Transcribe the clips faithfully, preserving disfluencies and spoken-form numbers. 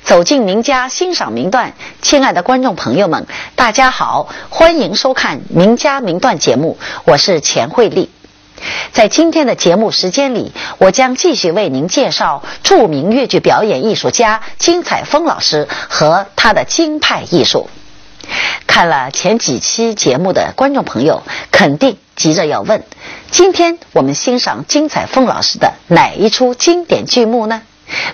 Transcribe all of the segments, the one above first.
走进名家，欣赏名段。亲爱的观众朋友们，大家好，欢迎收看名家名段节目，我是钱慧丽。在今天的节目时间里，我将继续为您介绍著名越剧表演艺术家金采风老师和他的京派艺术。看了前几期节目的观众朋友，肯定急着要问，今天我们欣赏金采风老师的哪一出经典剧目呢？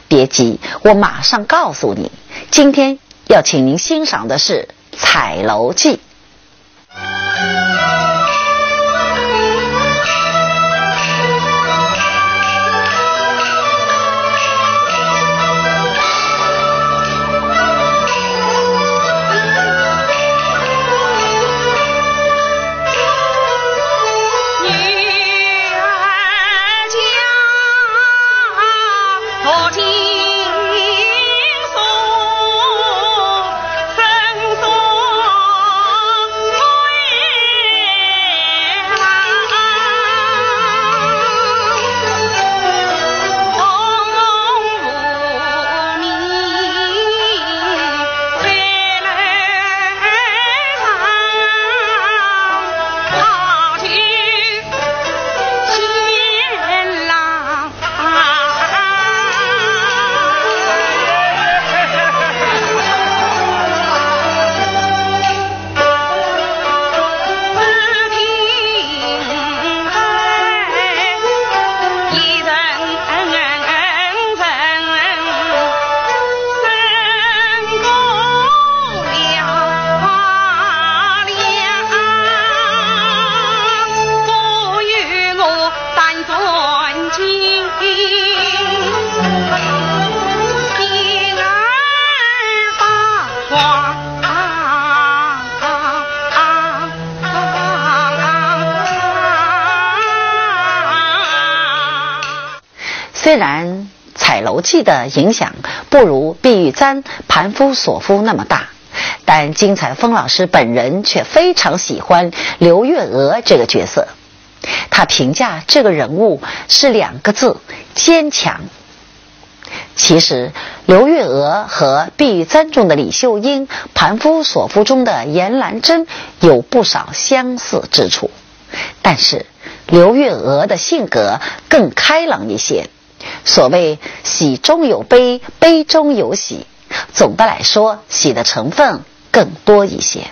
别急，我马上告诉你。今天要请您欣赏的是《彩楼记》。虽然《彩楼记》的影响不如《碧玉簪》《盘夫索夫》那么大，但金采风老师本人却非常喜欢刘月娥这个角色。他评价这个人物是两个字：坚强。其实，刘月娥和《碧玉簪》中的李秀英、《盘夫索夫》中的严兰贞有不少相似之处，但是刘月娥的性格更开朗一些。所谓喜中有悲，悲中有喜，总的来说，喜的成分更多一些。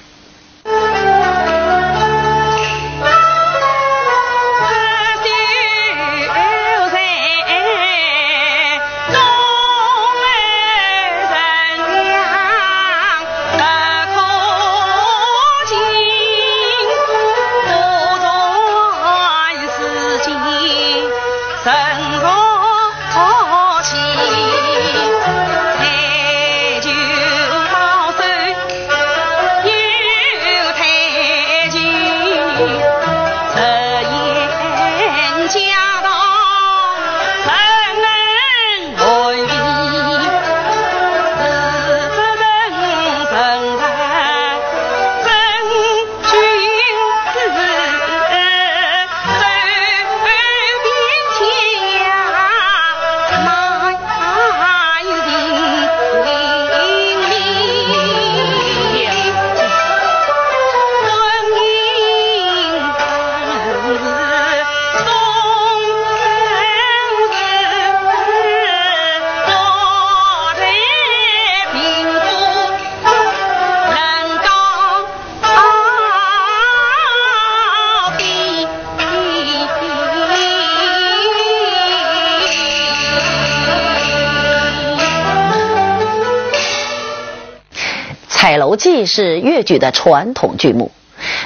《彩楼记》是越剧的传统剧目，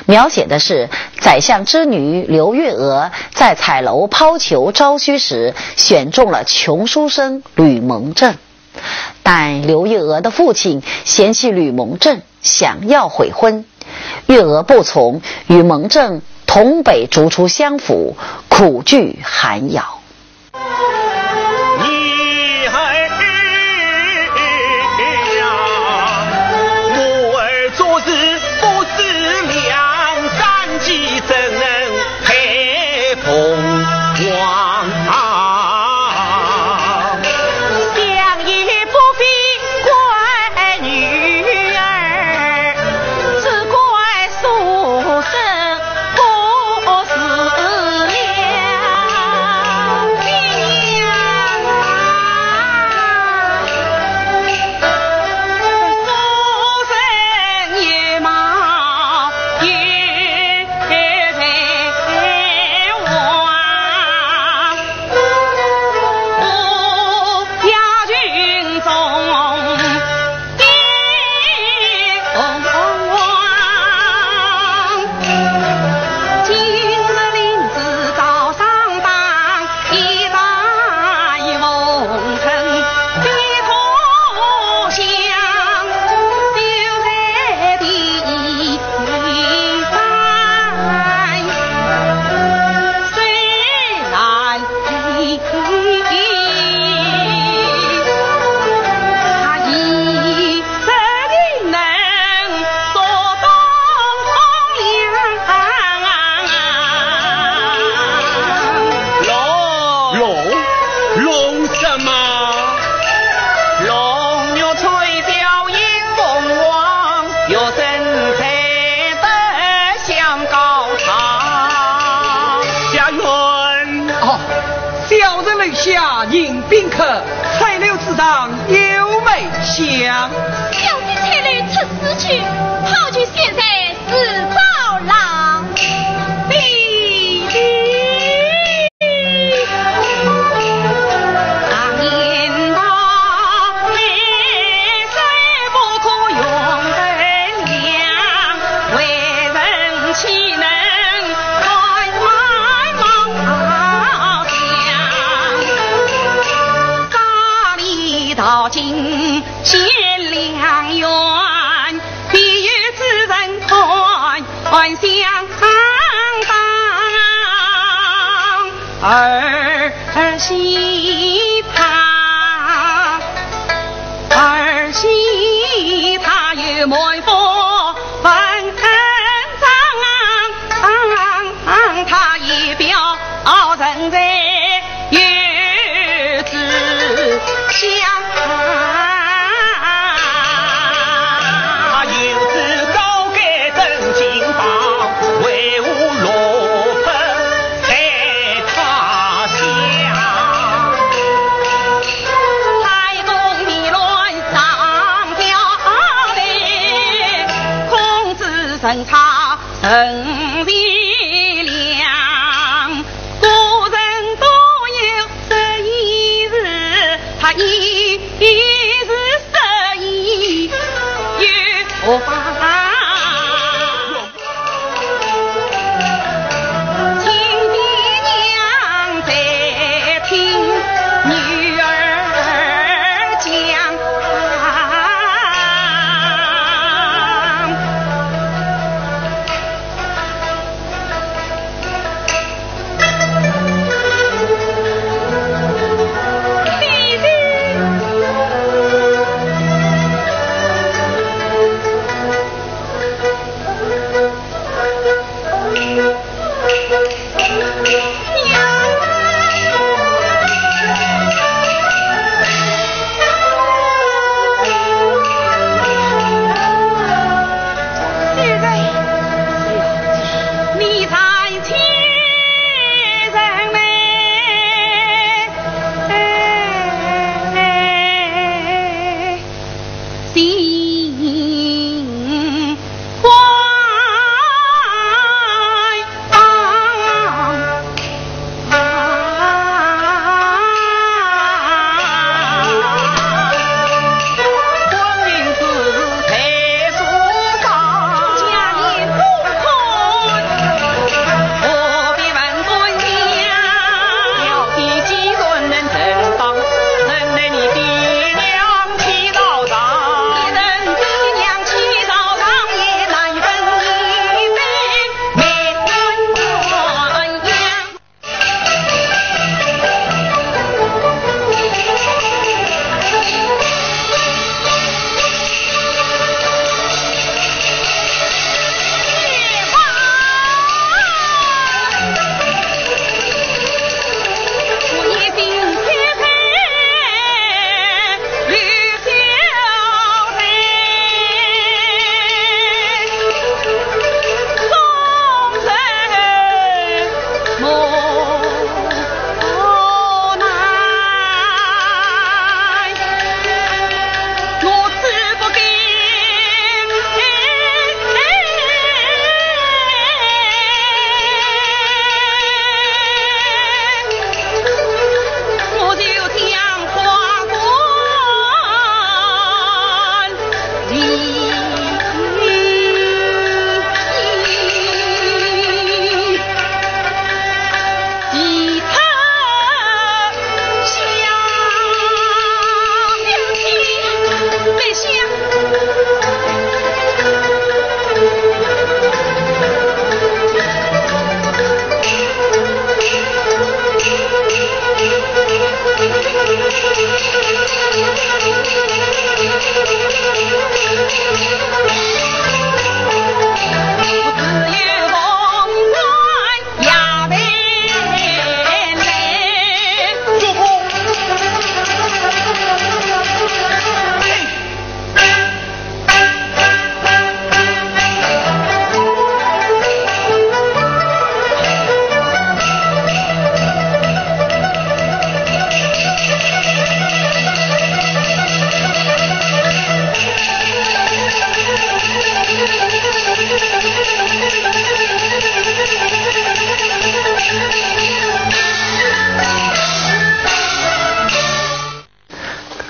描写的是宰相之女刘月娥在彩楼抛球招婿时，选中了穷书生吕蒙正。但刘月娥的父亲嫌弃吕蒙正，想要悔婚，月娥不从，与蒙正同被逐出相府，苦拒寒窑。 女儿呀，我儿做事不思量，三计怎能配凤凰啊？想也不必管宾客，吹柳之上有梅香。小姐吹柳出诗句，好句写在自招郎筚哩。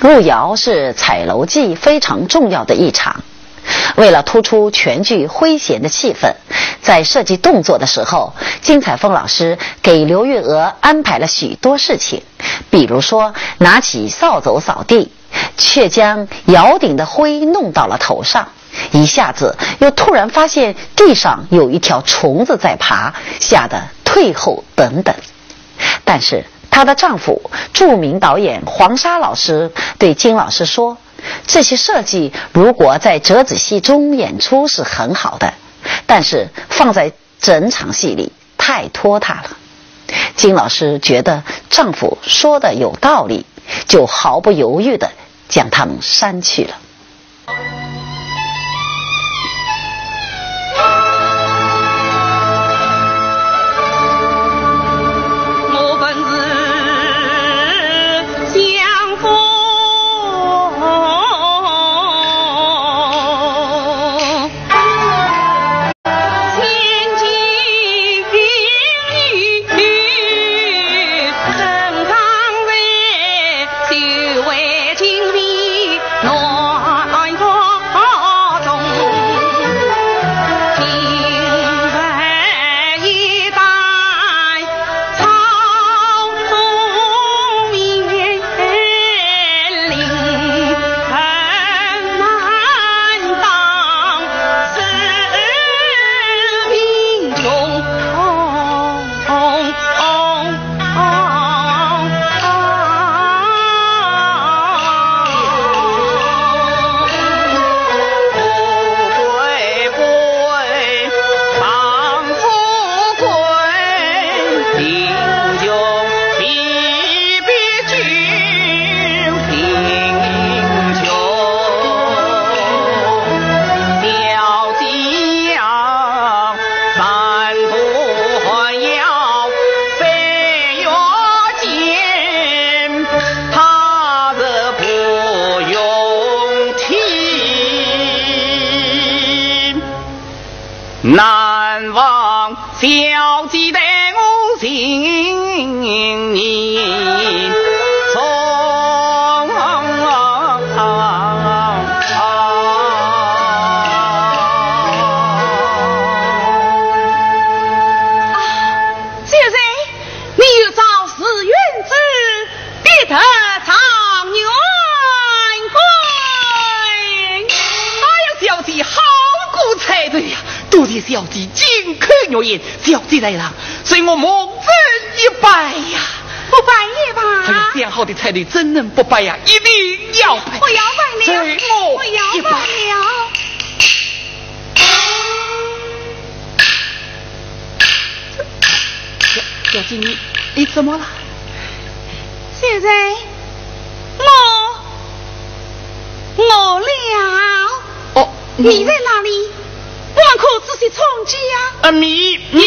路遥是彩楼记非常重要的一场。为了突出全剧诙谐的气氛，在设计动作的时候，金采风老师给刘玉娥安排了许多事情，比如说拿起扫帚扫地，却将窑顶的灰弄到了头上，一下子又突然发现地上有一条虫子在爬，吓得退后等等。但是她的丈夫，著名导演黄沙老师对金老师说，这些设计如果在折子戏中演出是很好的，但是放在整场戏里太拖沓了。金老师觉得丈夫说的有道理，就毫不犹豫地将它们删去了。小姐金口玉言，小姐在上，受我蒙恩一拜呀。不拜也罢。哎呀，这样好的彩礼怎能不拜呀？一定要拜。不要拜了，受我一拜。不要拜了。小姐，你，你怎么了？现在我，我了。哦，你在哪里？ 不然可仔细唱起呀。啊，你，你，有，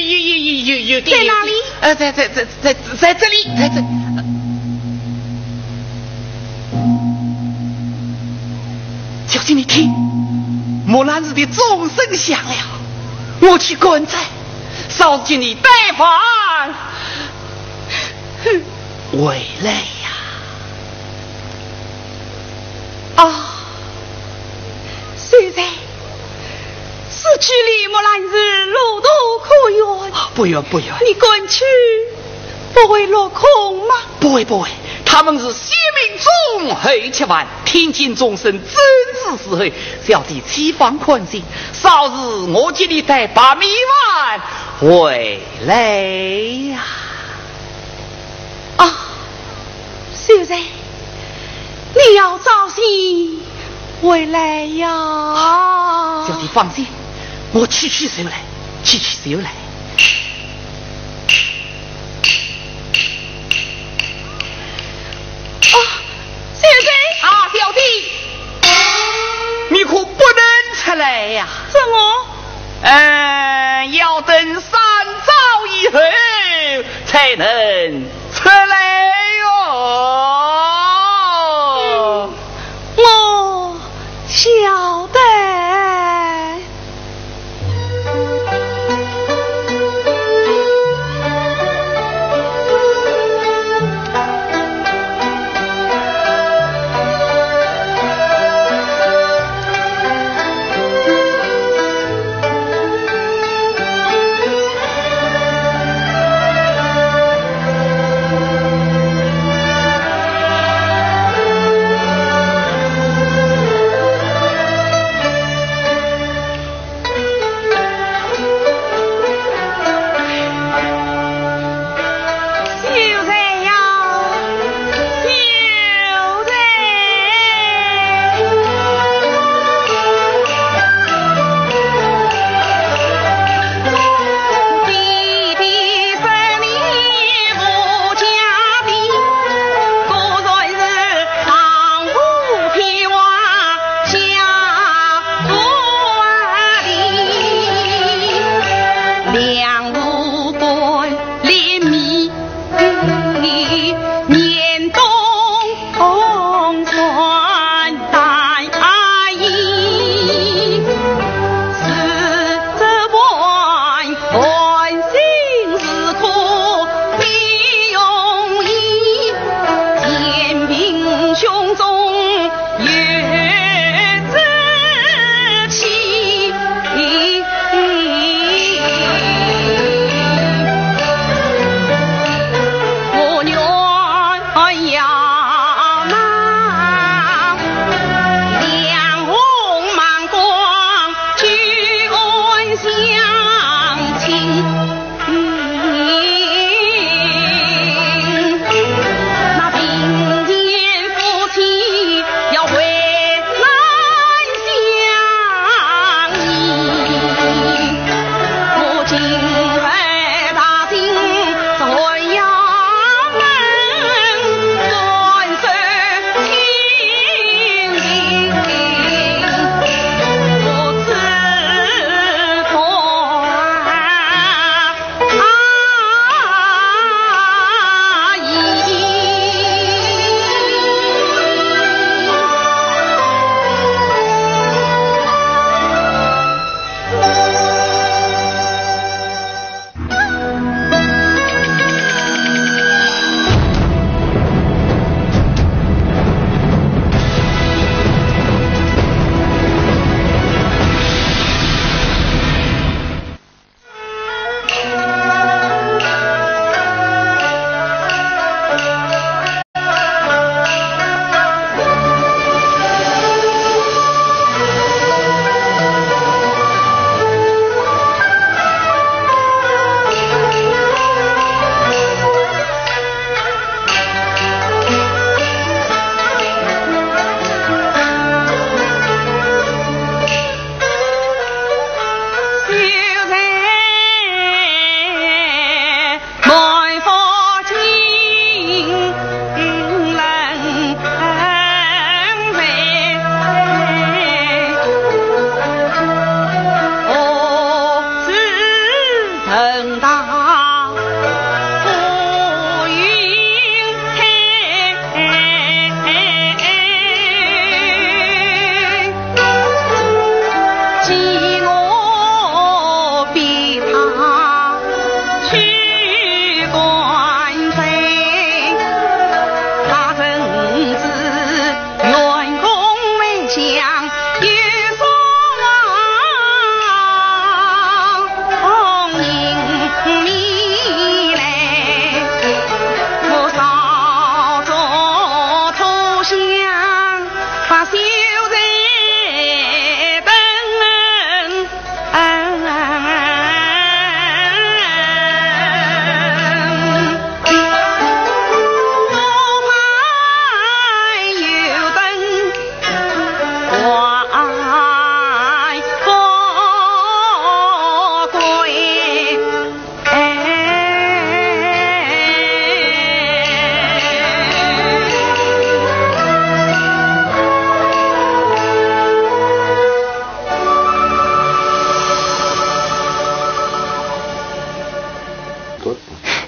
有，有，有，有，在哪里？呃，在，在，在，在，在这里，在这里。小姐，你听，木兰寺的钟声响了，我去赶着，嫂子给你带饭回来呀。啊，秀才， 此去离木兰寺路途可远。不远，不远。你赶去，不会落空吗？不会，不会，他们是先命中，后吃饭，听见钟声，正是时候。小姐且放宽心，稍时我给你带白米饭回来呀。啊，秀才， 你要早些回来呀。小姐放心，我去去就来，去去就来。啊，秀才。啊，小姐，你可不能出来呀。怎么？呃，要等三朝以后才能 出来哟。嗯，我晓得。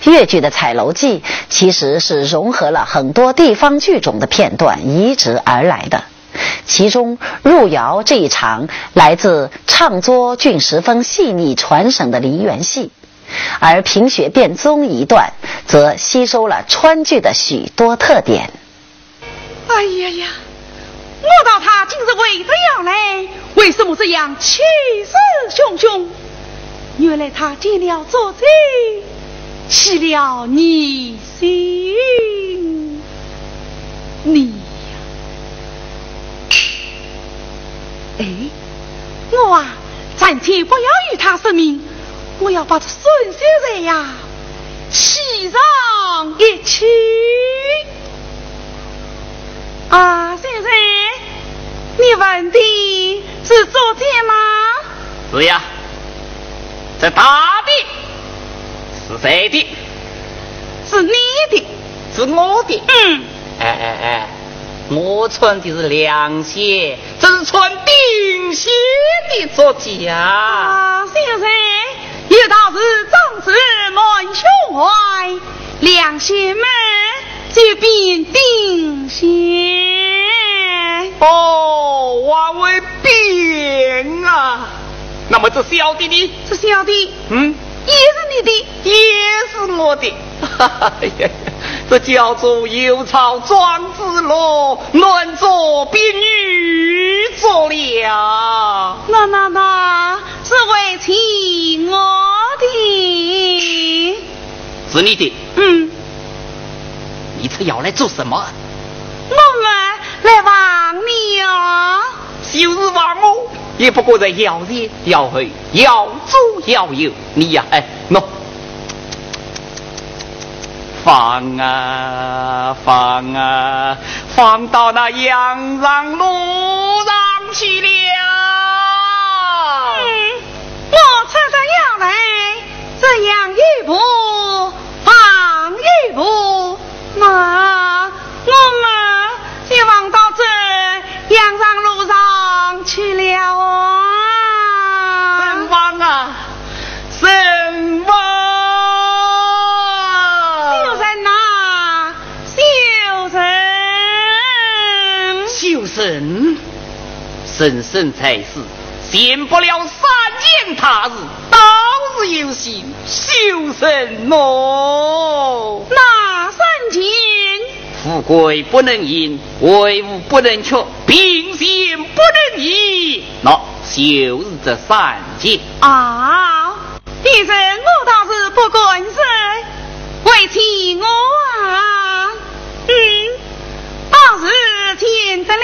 越剧的《彩楼记》其实是融合了很多地方剧种的片段移植而来的。其中，入窑这一场来自唱作俊十分细腻传神的梨园戏，而评学变宗一段则吸收了川剧的许多特点。 哎呀呀，我道他今日为何要来，为什么这样气势汹汹？原来他见了作者，起了疑心。你呀，哎，我啊，暂且不要与他说明，我要把这孙秀才呀，气上一气。 啊，秀才，你问的是作者吗？是呀，这大的是谁的？是你的。是我的？嗯。哎哎哎，我穿的是凉鞋，这是穿钉鞋的作者啊。啊，秀才，有道是壮士满胸怀， 凉鞋嘛，就变钉鞋。哦，还会变啊！那么这小的呢？这小的，嗯？也是你的。也是我的。哎呀呀，这叫做又操壮志喽，男作比女作了。那那那，是为妻我的。 是你的。嗯。你出窑来做什么？我们来望你哟。就是望我，也不过在窑前、窑后、窑左、窑右。你呀，哎，喏，放啊，放啊，放到那阳上路上去了。嗯，我出得窑来， 这样一步放一步，那我们就望到这阳上路上去了啊。怎望啊？怎望？秀才呐，秀才。秀才？人生在世， 选不了三件大事，倒是有些修身哦。哪三件？富贵不能淫，威武不能屈，并肩不能移，那就是这三件。啊， 你说我倒是不敢说，为妻我啊，嗯，倒是见得了。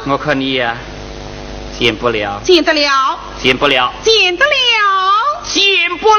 我看你呀，见不了。见得了。见不了。见得了。见不了。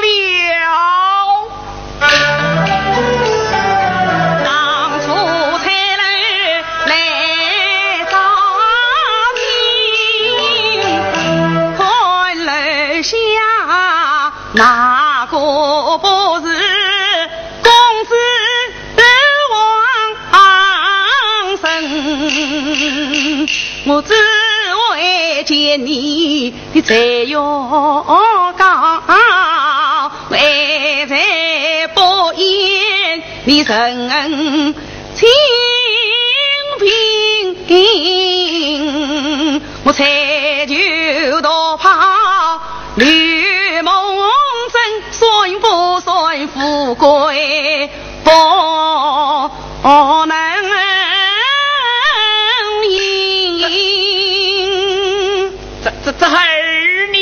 这，这，这孩儿呢？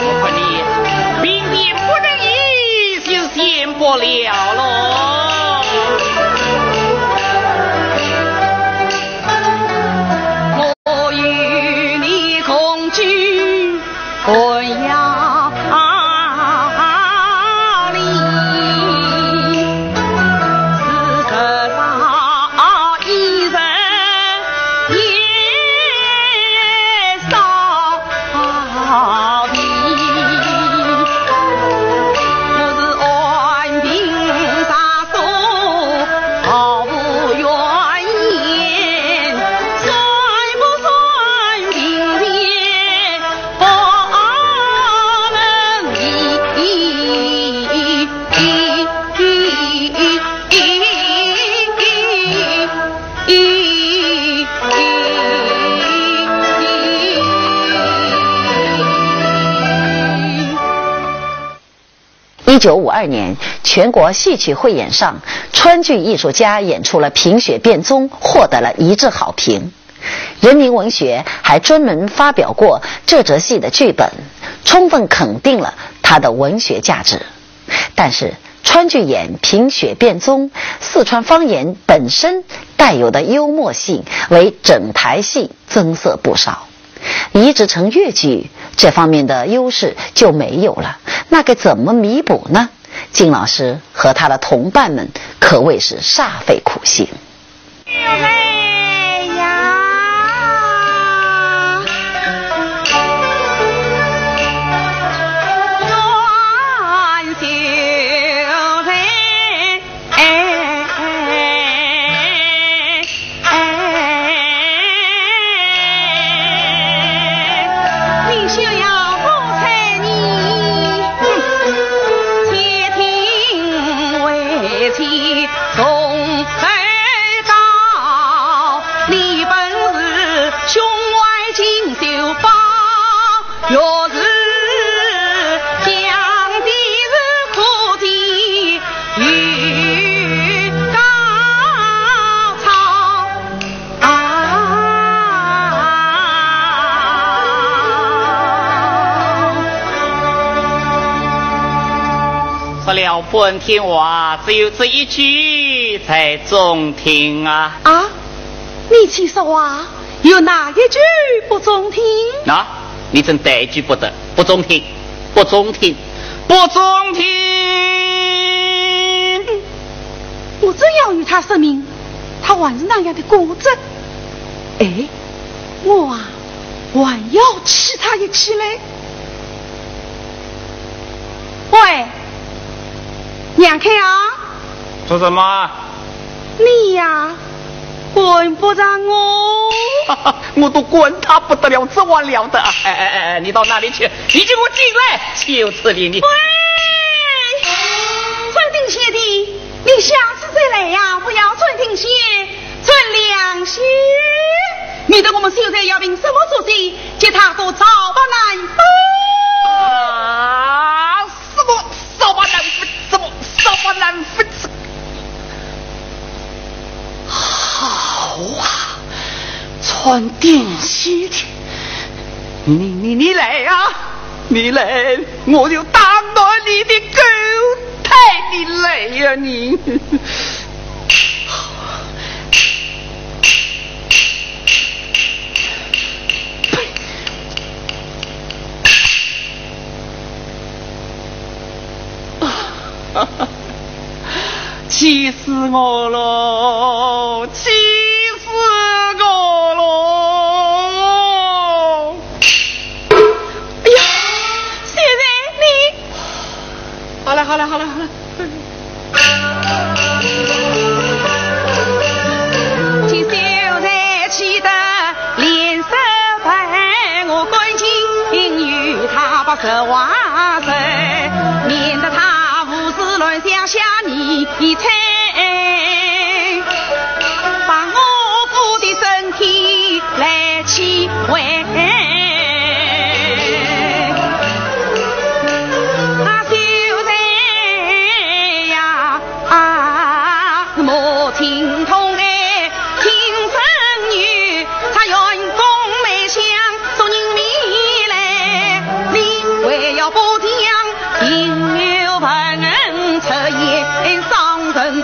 我看你明天不能移，就见不了喽。一九五二年，全国戏曲汇演上，川剧艺术家演出了《平雪变宗》，获得了一致好评。人民文学还专门发表过这折戏的剧本，充分肯定了它的文学价值。但是，川剧演《平雪变宗》，四川方言本身带有的幽默性，为整台戏增色不少。移植成越剧，这方面的优势就没有了，那该怎么弥补呢？金老师和他的同伴们可谓是煞费苦心。说了半天话，只有这一句才中听啊。啊？你且说话，有哪一句不中听？啊，你真带句不得，不中听，不中听，不中听。我正要与他说明，他还是那样的固执。哎，我啊，还要气他一气嘞。喂，让开啊！说什么？你呀，管不着我。我都管他不得了，这还了得啊！哎哎哎哎，你到哪里去？你给我进来，岂有此理！你喂，川鼎贤弟，你下次再来呀，不要川鼎贤，川良贤，免得我们秀才要凭什么做主，叫他都招吧难分。啊，什么招吧难分？什么招吧难分？这好啊，川鼎贤弟，你你你来呀，你来，我就打断你的狗腿，你来呀你！气死我了！气死我了！哎呀，秀才，你……好了，好了，好了，好了。见秀才气得脸色白，我赶紧与他把手挽开，免得他胡思乱想，想你猜。把我姑的身体来去喂。啊，秀才呀，啊，母亲痛爱亲生女，她愿供梅香做人面来，你还要不讲，定有份出言伤人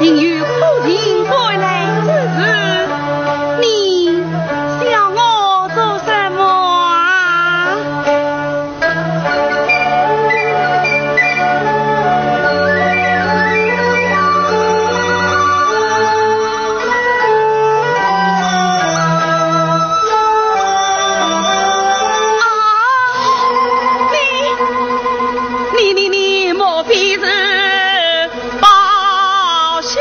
竟有苦尽甘来之事，你笑我做什么啊？啊，你，你，你，你莫非是 报喜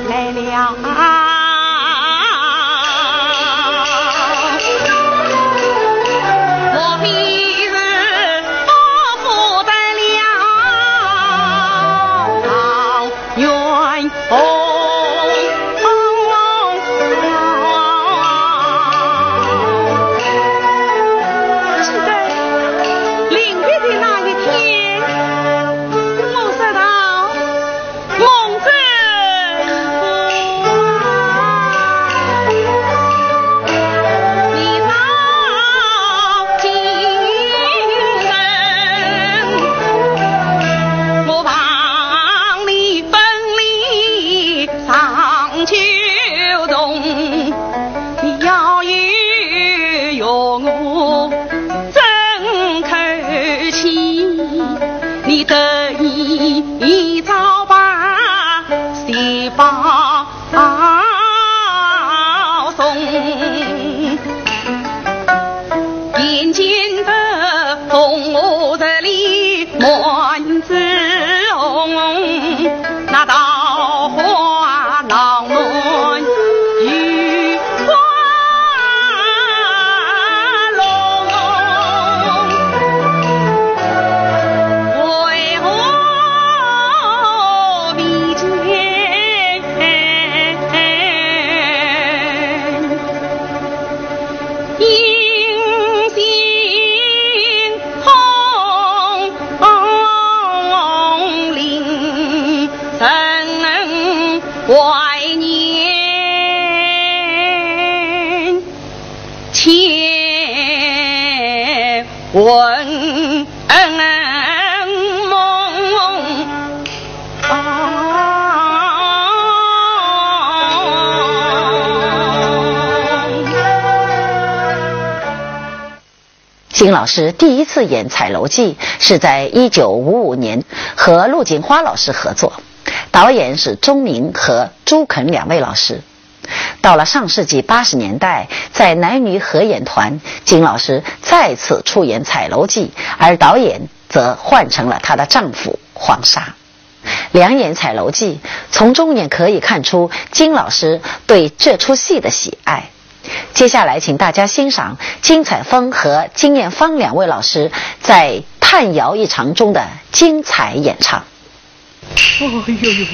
来了。莫非是报福得了？ 记得临别的那一天，我说道：“梦中你到京城，我望你 分离上九重，你要与我争口气，你得一朝把喜报送。” 眼见得红霞十里满枝红，那桃花浪漫雨花落，为何未见？ 金老师第一次演《彩楼记》是在一九五五年，和陆锦花老师合作，导演是钟鸣和朱肯两位老师。到了上世纪八十年代，在男女合演团，金老师再次出演《彩楼记》，而导演则换成了她的丈夫黄沙。两演《彩楼记》，从中也可以看出金老师对这出戏的喜爱。接下来，请大家欣赏金采风和金艳芳两位老师在《叹姚》一场中的精彩演唱。 哦呦呦！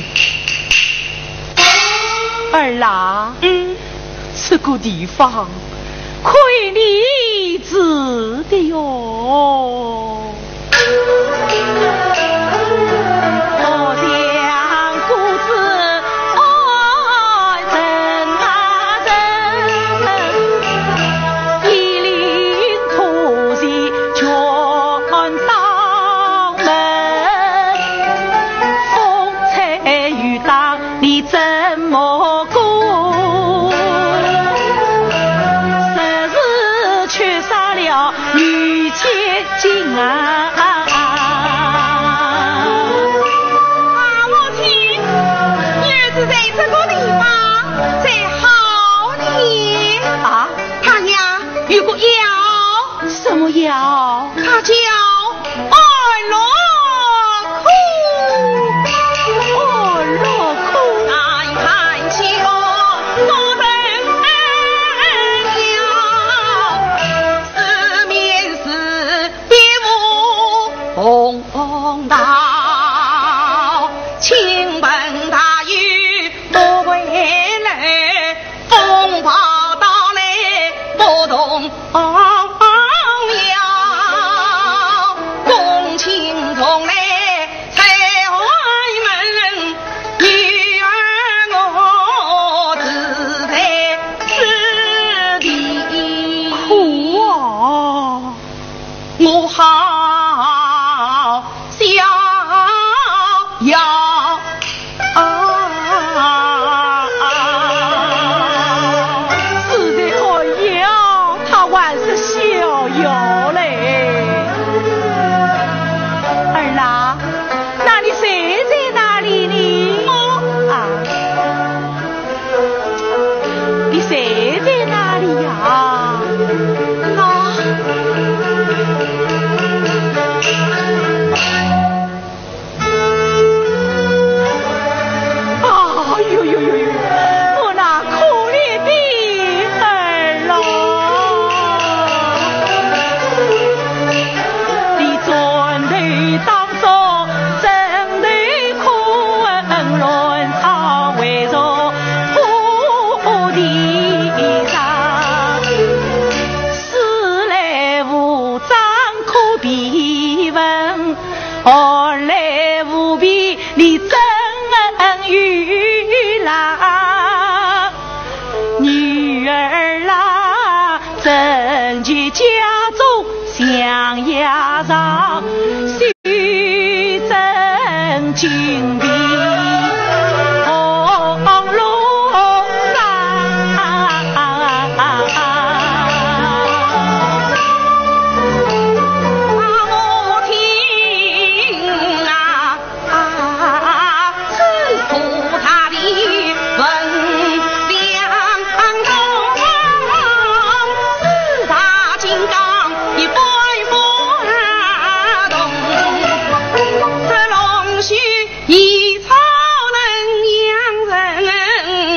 儿啊，嗯，这个地方亏你住的哟。啊，母亲，儿子在这个地方才好呢。啊？他呀，有个药。什么药？他叫 安乐苦。安乐苦。苦啊！里曾有郎，女儿啊，怎及家中向下望，须遵金瓶红楼上。啊，我听啊， 啊，是菩萨的分享中，四大金刚一般不动，这龙须一草能养人，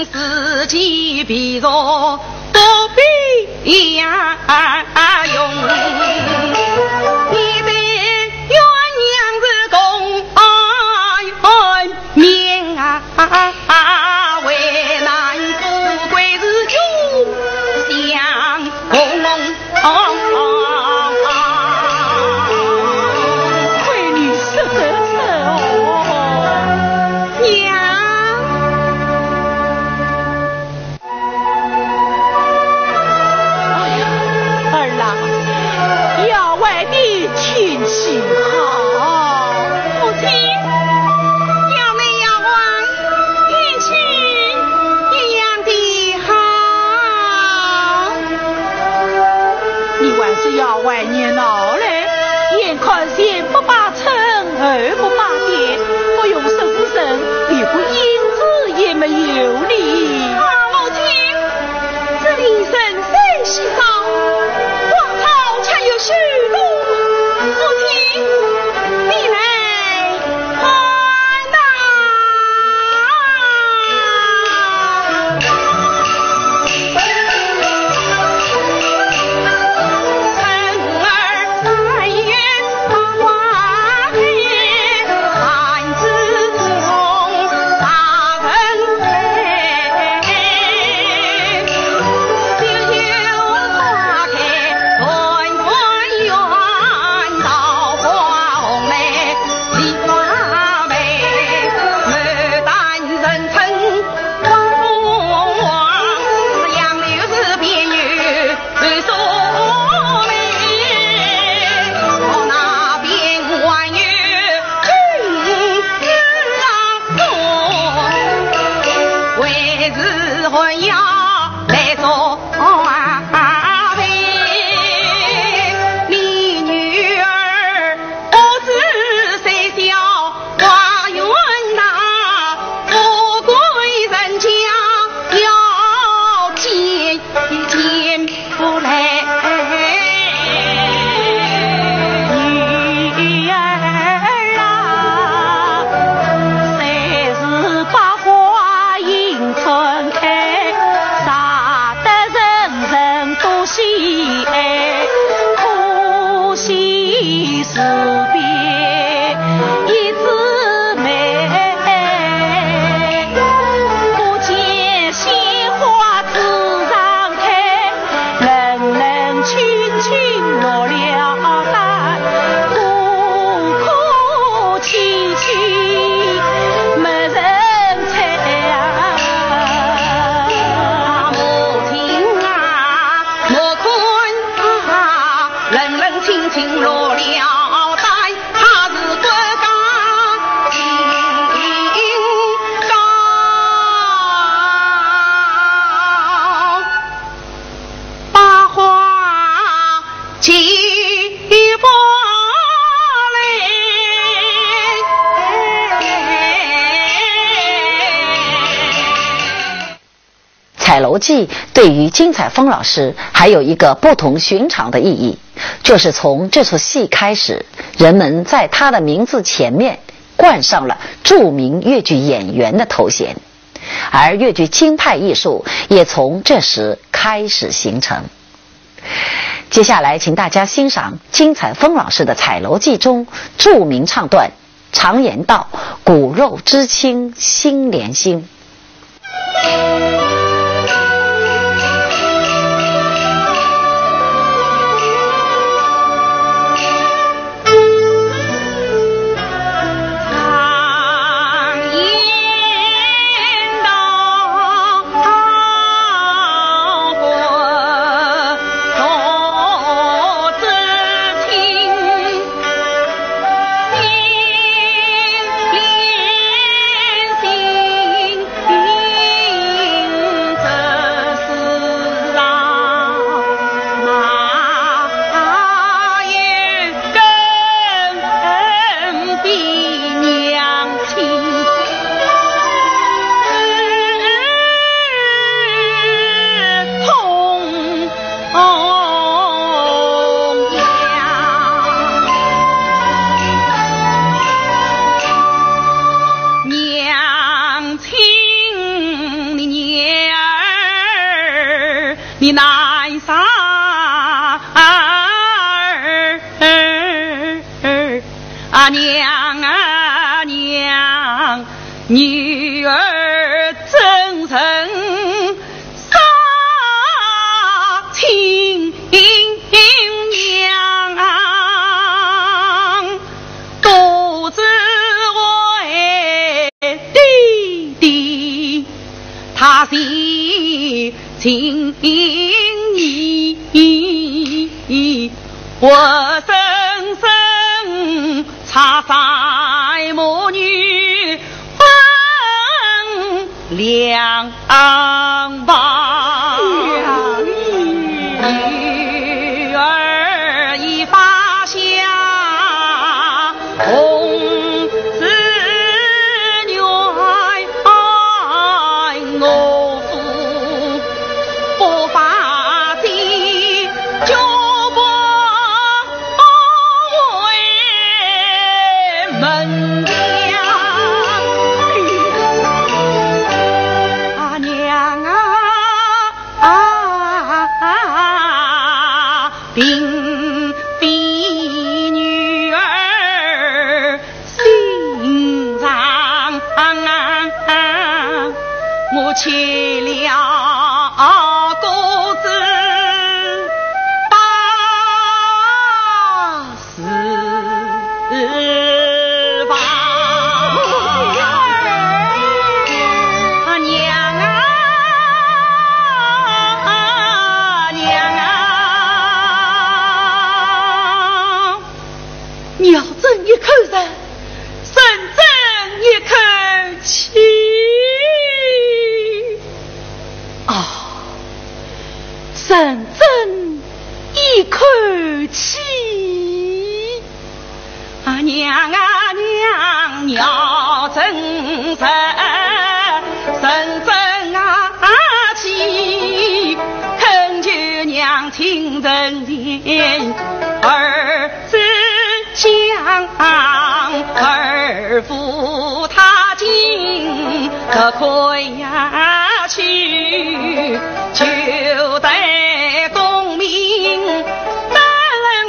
四季皮肉 不必呀用。你的鸳鸯是功名啊，为难富贵是雄相共。亏你说得出哦。娘。 哎呀，儿啊，丫鬟你请起好。母亲，小妹丫鬟，天气一样的好。你还是丫鬟年老嘞，眼看前不把 春后不把店，不用说是人，连个影子也没有哩。啊，母亲，这里人声稀少，花草却有许多。母亲，你来看呐。《彩楼记》对于金采风老师还有一个不同寻常的意义，就是从这出戏开始，人们在她的名字前面冠上了著名越剧演员的头衔，而越剧京派艺术也从这时开始形成。接下来，请大家欣赏金采风老师的《彩楼记》中著名唱段《常言道：骨肉之亲心连心》。你难杀儿啊，娘啊娘，女儿怎忍杀亲娘？都是为爹爹 他心情意，活生生插在母女分两旁。女儿已发下红 子女爱我父不发的，就不为门当。啊，娘啊，啊，并非女儿 心肠，我吃了个子大死吧。啊，娘啊，娘啊！ 你要争一口肉，人争一口气。啊，人争一口气。啊，娘啊娘，你要争肉，人争啊气，恳求娘亲成全，儿 子将，儿父他今可快呀去，就待功名得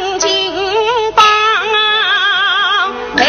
人金榜，来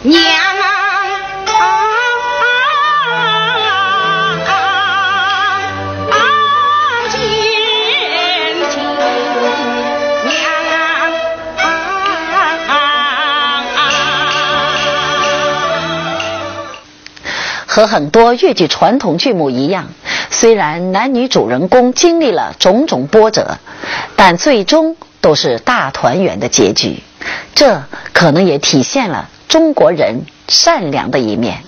娘啊，啊，啊，啊，娘啊，啊，啊，啊。 和很多越剧传统剧目一样，虽然男女主人公经历了种种波折，但最终都是大团圆的结局。这可能也体现了中国人善良的一面。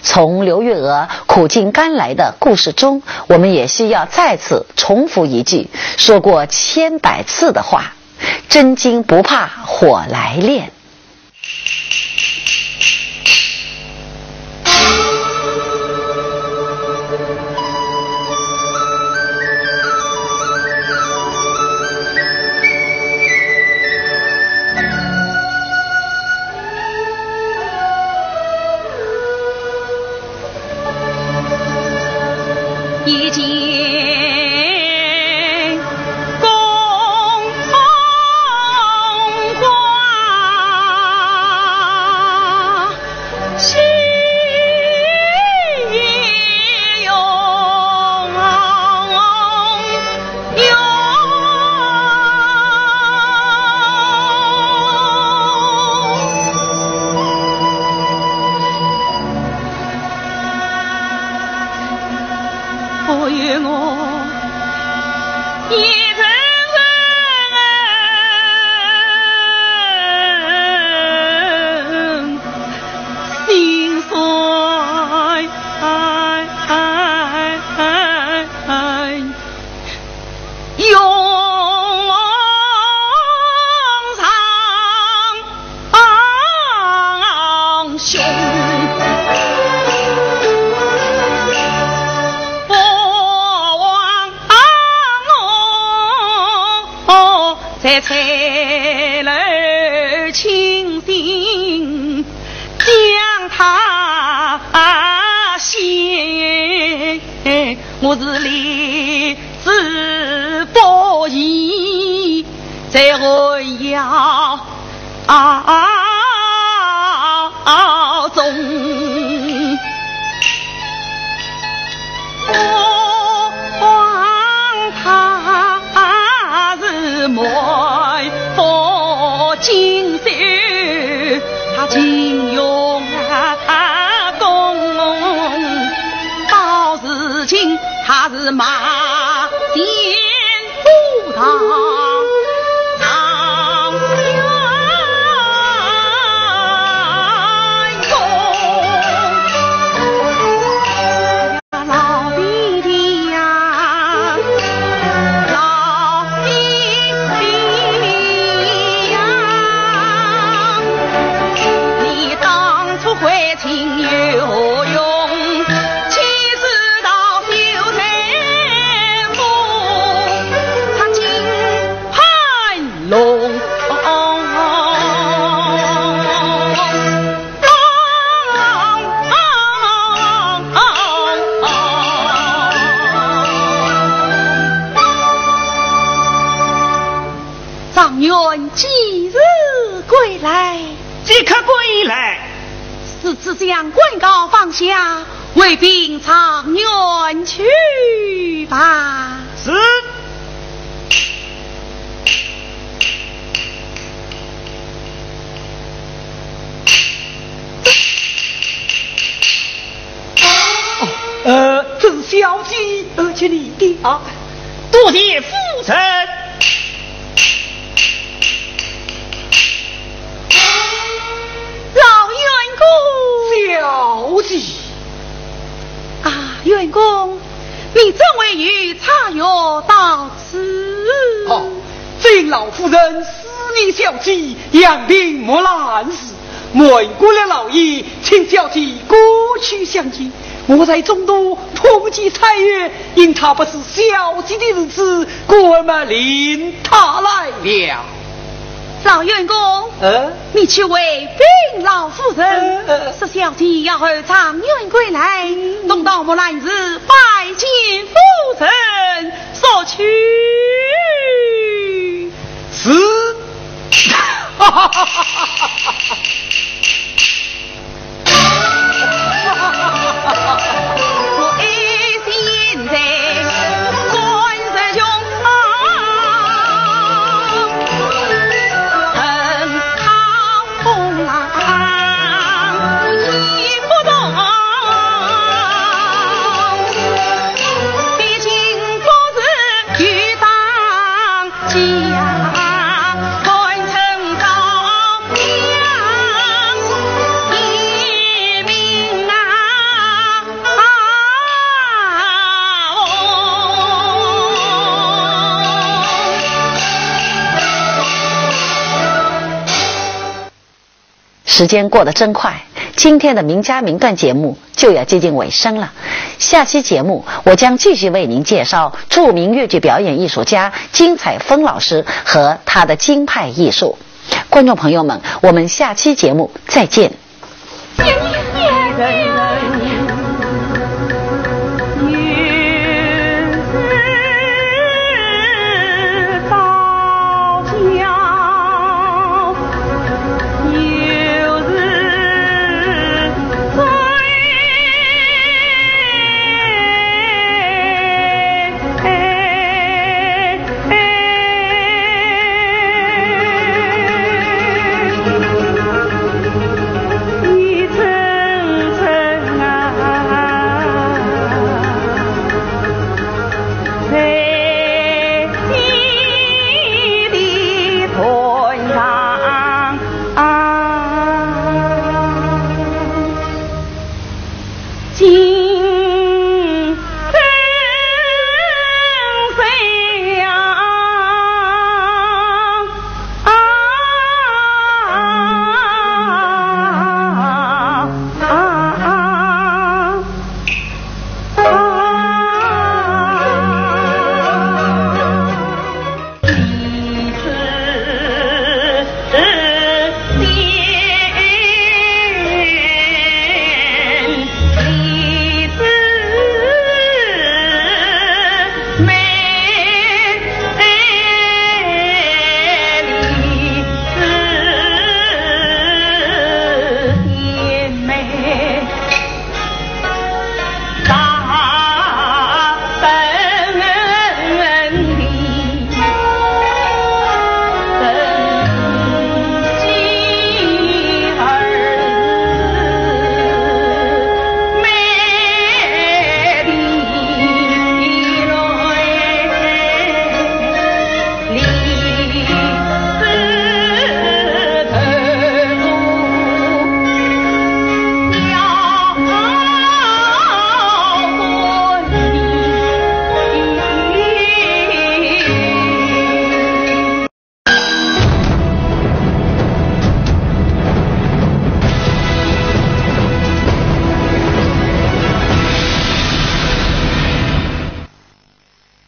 从刘月娥苦尽甘来的故事中，我们也需要再次重复一句说过千百次的话：真金不怕火来炼。翠楼清醒将他写，我是立志不移，在寒窑中。 我望他是满腹锦绣，他情愿功，到如今他是马前 不到。老弟弟呀，老弟弟呀，你当初会 情有何用？岂知道有才无，他竟盘龙。状元几时归来？即刻归来。 如此，将官告放下，回禀状元去吧。是。哦，呃，这是小姐，呃，请你的啊。多谢夫人。 老员公。小姐。啊，员公，你怎会有茶药到此？哦，禀老夫人，思念小姐，杨平木兰事，瞒过了老爷，请小姐过去相见。我在中途碰见差役，因他不是小姐的儿子，故而嘛领他来了。 老员公，呃？你去回禀老夫人，呃，呃。说小姐要候状元归来，嗯。同到木兰寺拜见夫人，说去。是。时间过得真快，今天的名家名段节目就要接近尾声了。下期节目，我将继续为您介绍著名越剧表演艺术家金彩芬老师和她的京派艺术。观众朋友们，我们下期节目再见。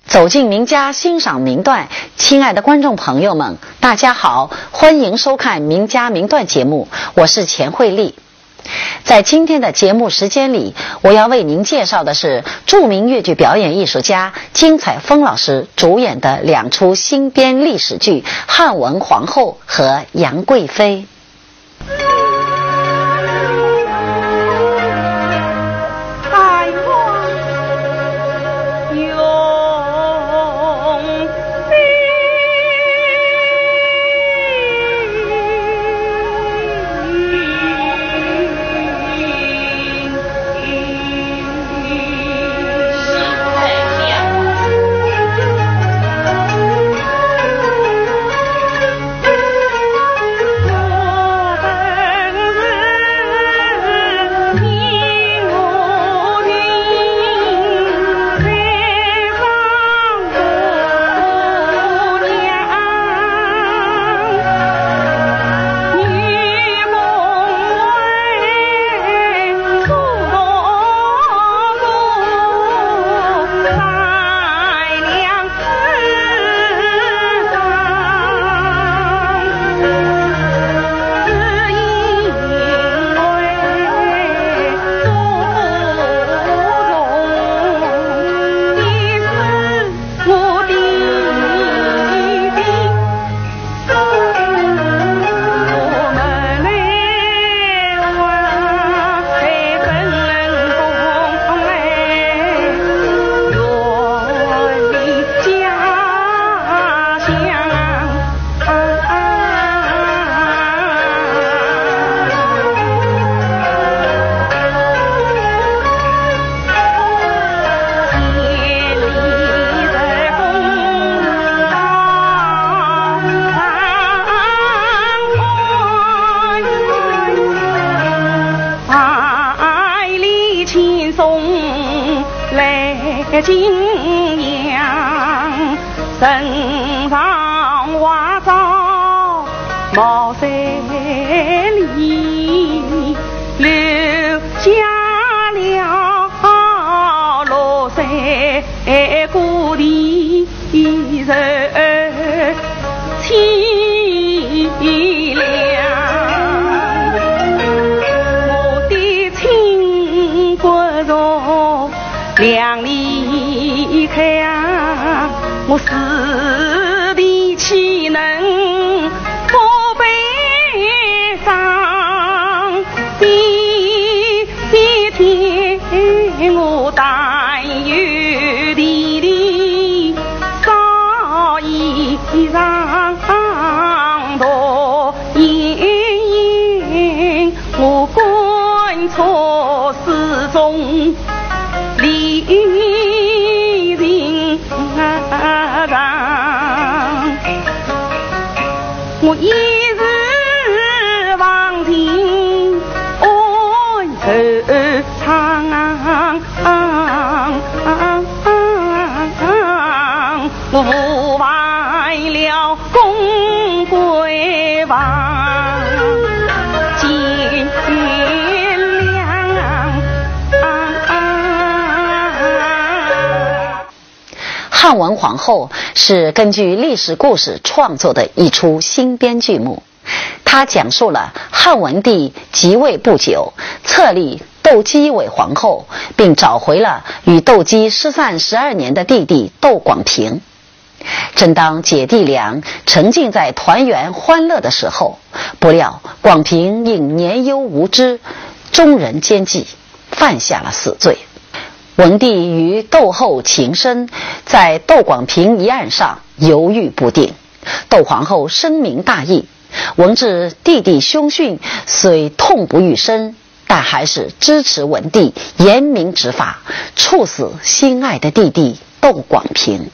走进名家，欣赏名段。亲爱的观众朋友们，大家好，欢迎收看名家名段节目，我是钱慧丽。在今天的节目时间里，我要为您介绍的是著名越剧表演艺术家金采风老师主演的两出新编历史剧《汉文皇后》和《杨贵妃》。《汉文皇后》是根据历史故事创作的一出新编剧目，它讲述了汉文帝即位不久，册立窦姬为皇后，并找回了与窦姬失散十二年的弟弟窦广平。正当姐弟俩沉浸在团圆欢乐的时候，不料广平因年幼无知，终人奸计，犯下了死罪。文帝与窦后情深，在窦广平一案上犹豫不定。窦皇后深明大义，闻知弟弟凶讯，虽痛不欲生，但还是支持文帝严明执法，处死心爱的弟弟窦广平。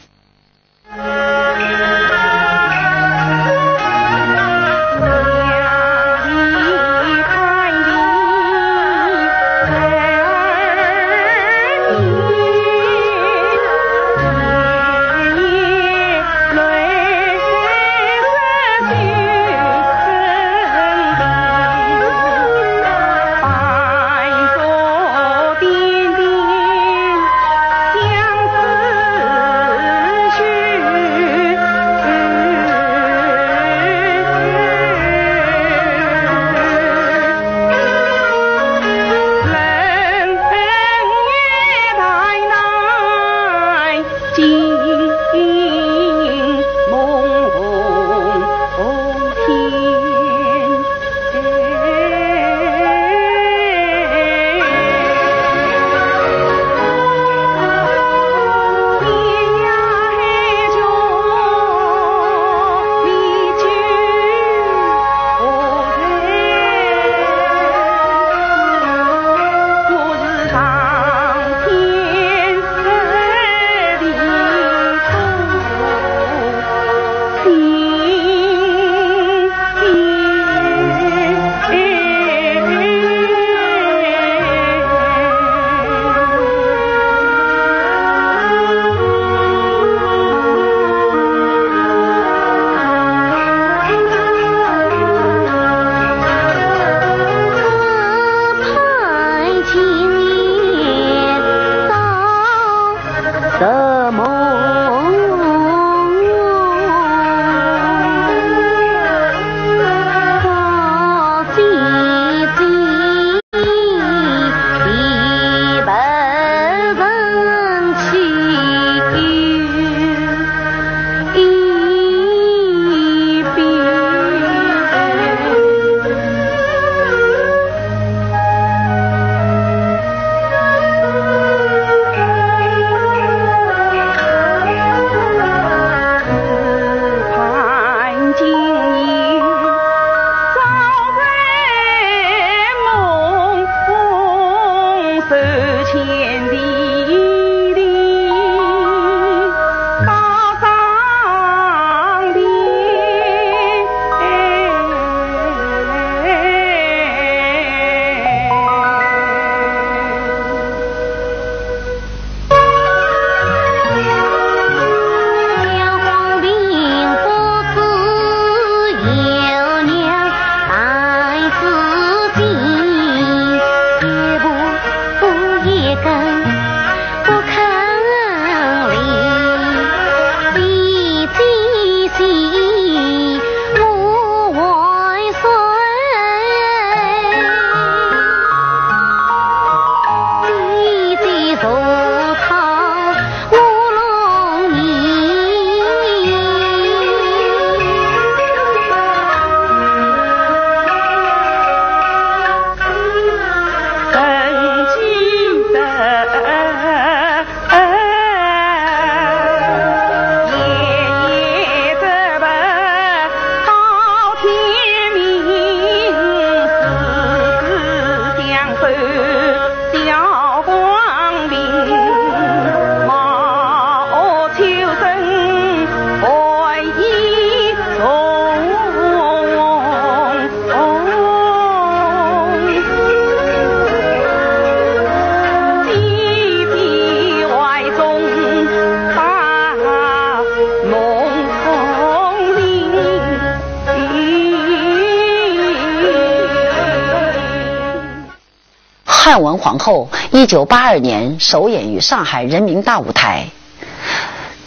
文皇后一九八二年首演于上海人民大舞台。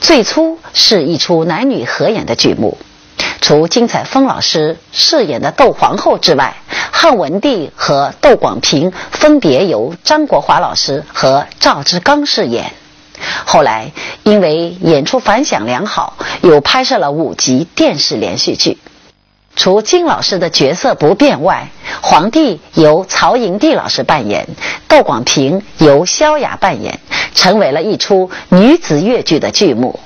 最初是一出男女合演的剧目，除金采风老师饰演的窦皇后之外，汉文帝和窦广平分别由张国华老师和赵志刚饰演。后来因为演出反响良好，又拍摄了五集电视连续剧。除金老师的角色不变外，皇帝由曹营弟老师扮演，窦广平由萧雅扮演，成为了一出女子越剧的剧目。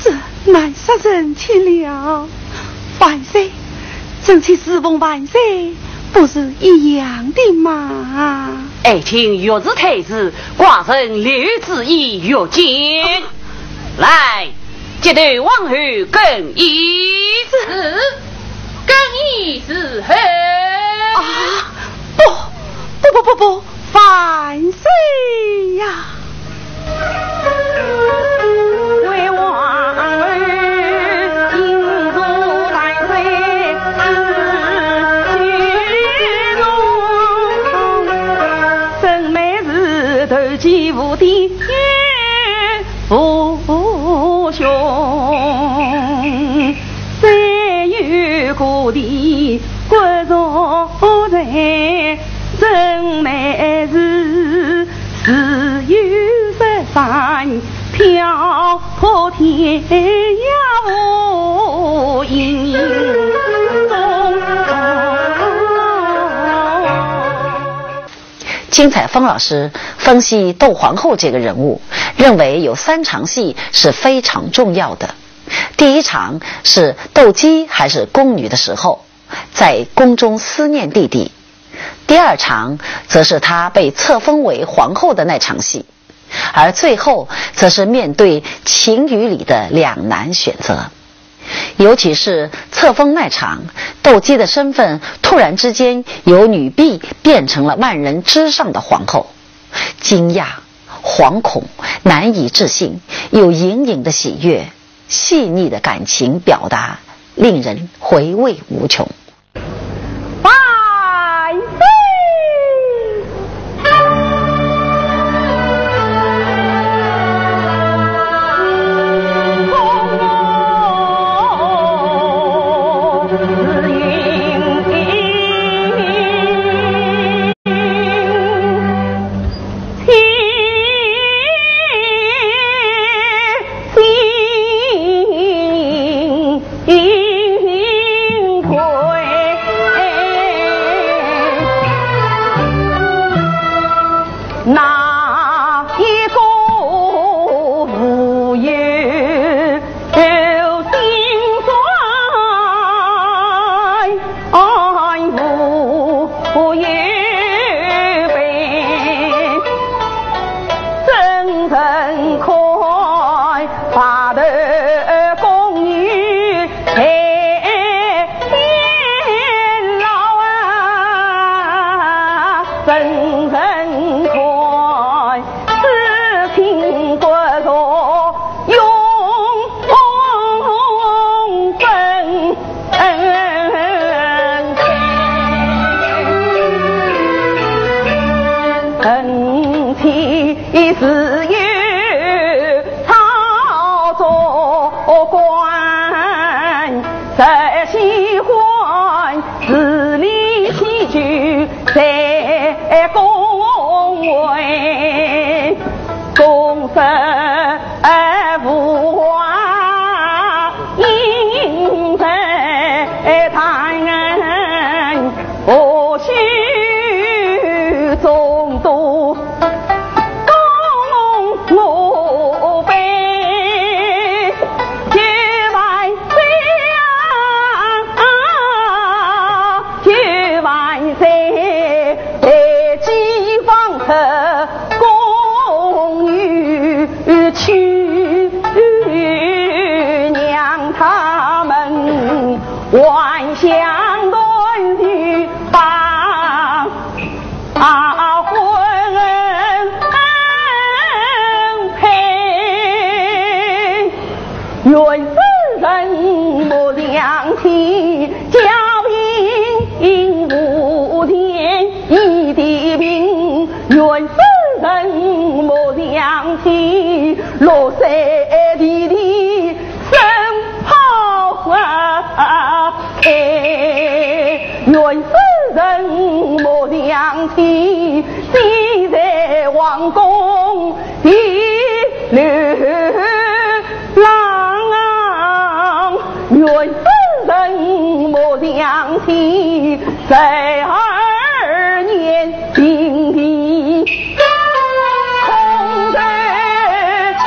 这难杀人去了。万岁，臣妾侍奉万岁，不是一样的吗？爱卿若是推辞，寡人留旨以御监。来，接待皇后更衣。是，更衣伺候。啊，不，不不不不，万岁呀！金采风老师分析窦皇后这个人物，认为有三场戏是非常重要的。第一场是窦姬还是宫女的时候，在宫中思念弟弟。第二场则是她被册封为皇后的那场戏，而最后则是面对情与理的两难选择。尤其是册封那场，窦姬的身份突然之间由女婢变成了万人之上的皇后，惊讶、惶恐、难以置信，又隐隐的喜悦，细腻的感情表达，令人回味无穷。万岁！不由悲，真正看白头宫女在变老啊，真正看 紫青骨头永分。恨天自有操作官，谁喜欢 治理起居在宫阙，宫室无话应在谈，何须众多 恭我辈，就万岁啊，就万岁，待几方的宫女去，让他们还乡团聚吧。 啊，婚配，原是人莫相欺，家贫无钱一地贫，原是人莫相欺，落水地里 生抛开，原是人莫相欺，死在皇宫的流浪，原是人莫相欺，十二年 平地空对天。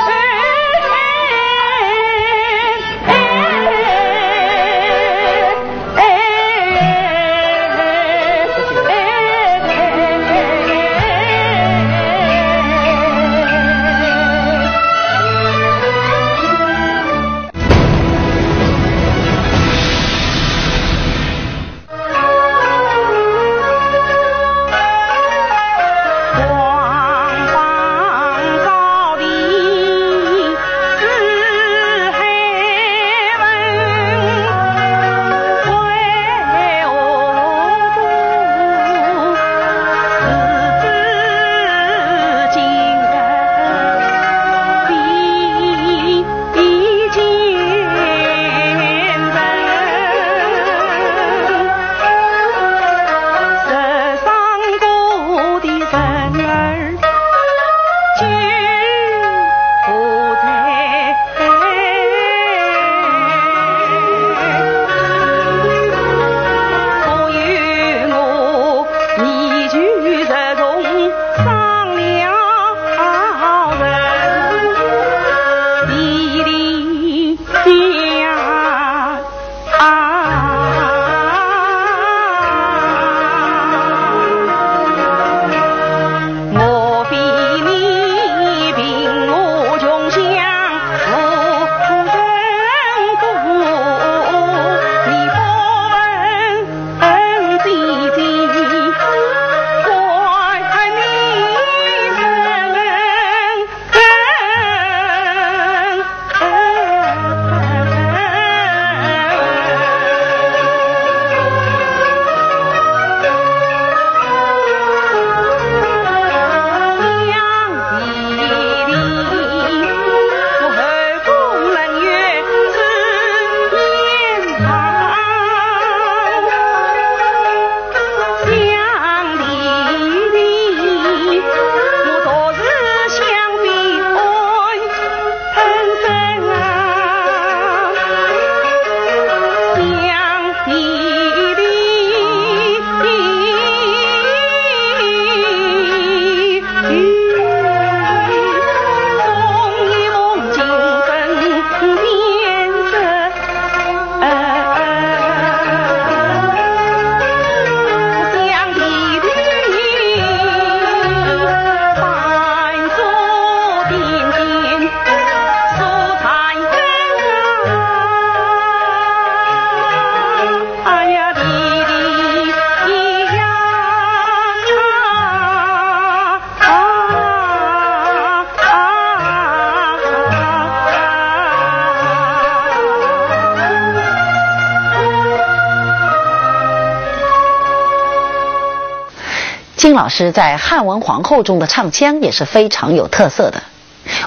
金老师在《汉文皇后》中的唱腔也是非常有特色的。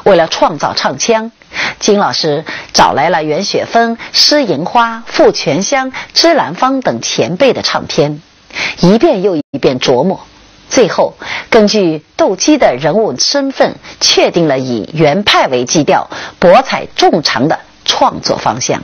为了创造唱腔，金老师找来了袁雪芬、施银花、傅泉香、芝兰芳等前辈的唱片，一遍又一遍琢磨，最后根据窦姬的人物身份，确定了以袁派为基调，博采众长的创作方向。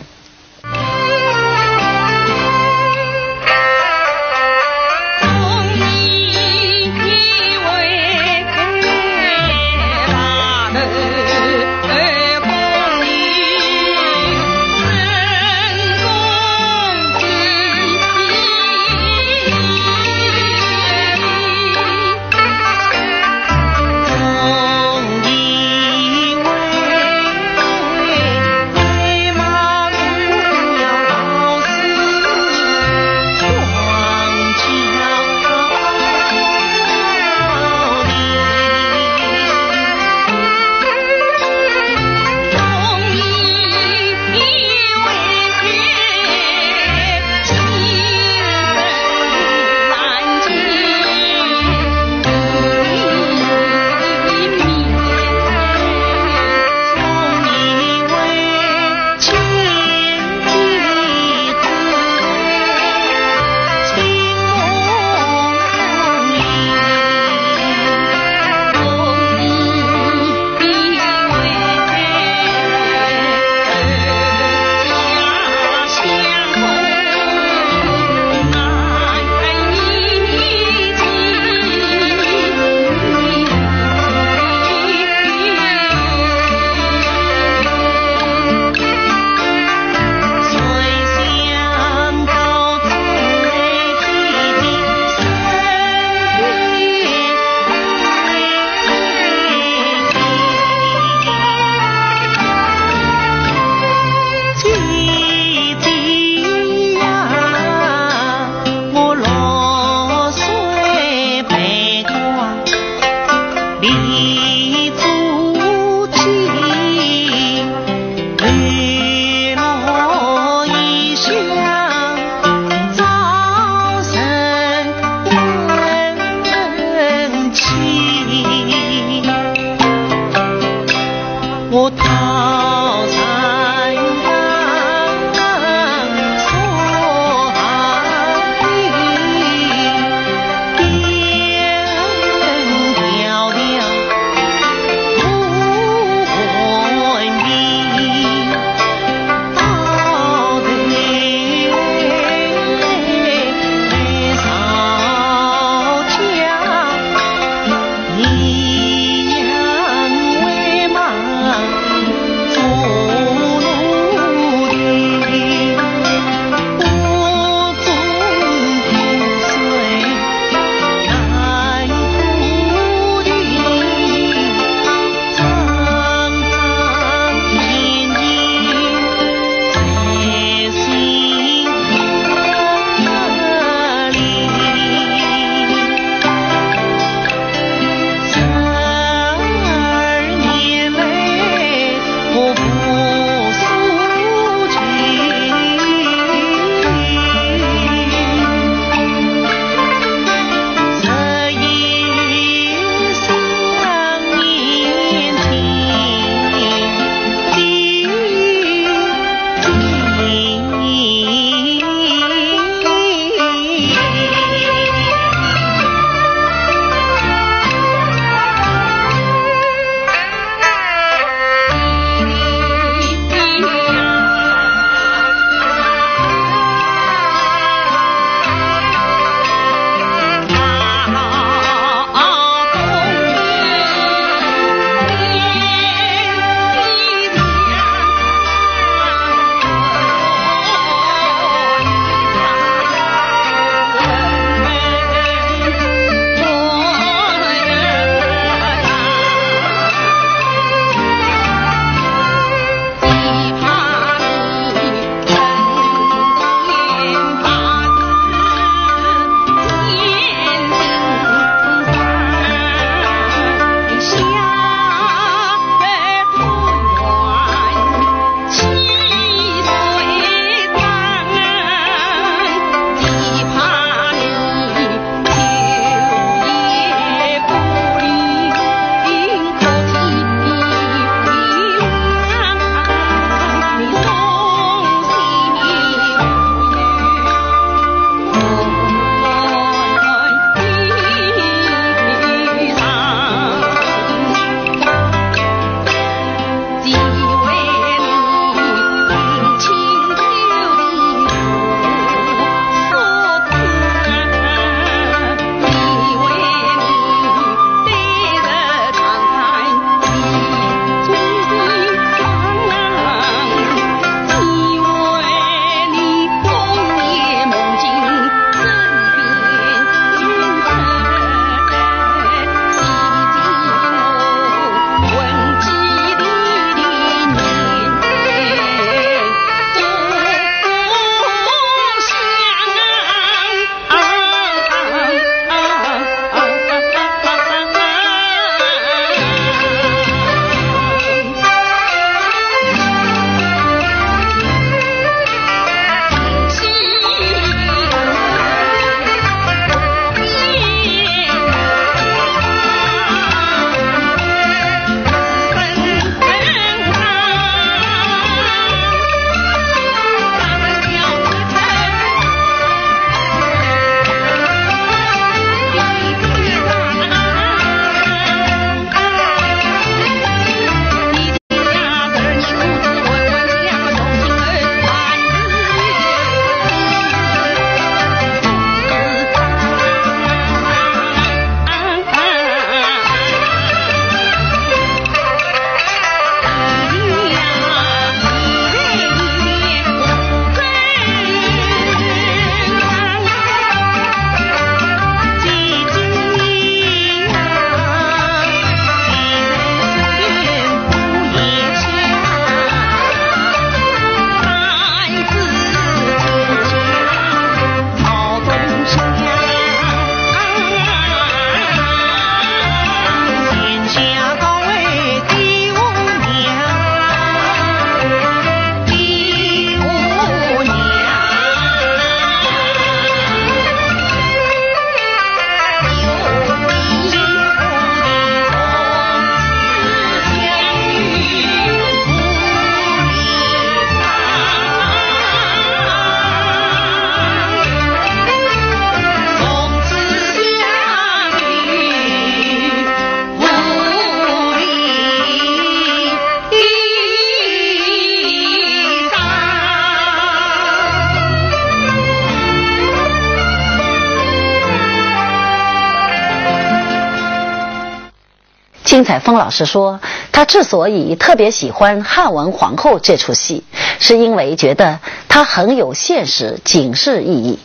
丁彩峰老师说，他之所以特别喜欢《汉文皇后》这出戏，是因为觉得它很有现实警示意义。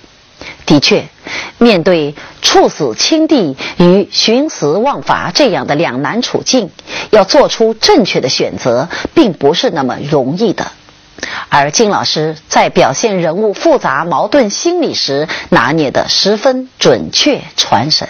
的确，面对处死亲弟与徇私枉法这样的两难处境，要做出正确的选择，并不是那么容易的。而金老师在表现人物复杂矛盾心理时，拿捏得十分准确传神。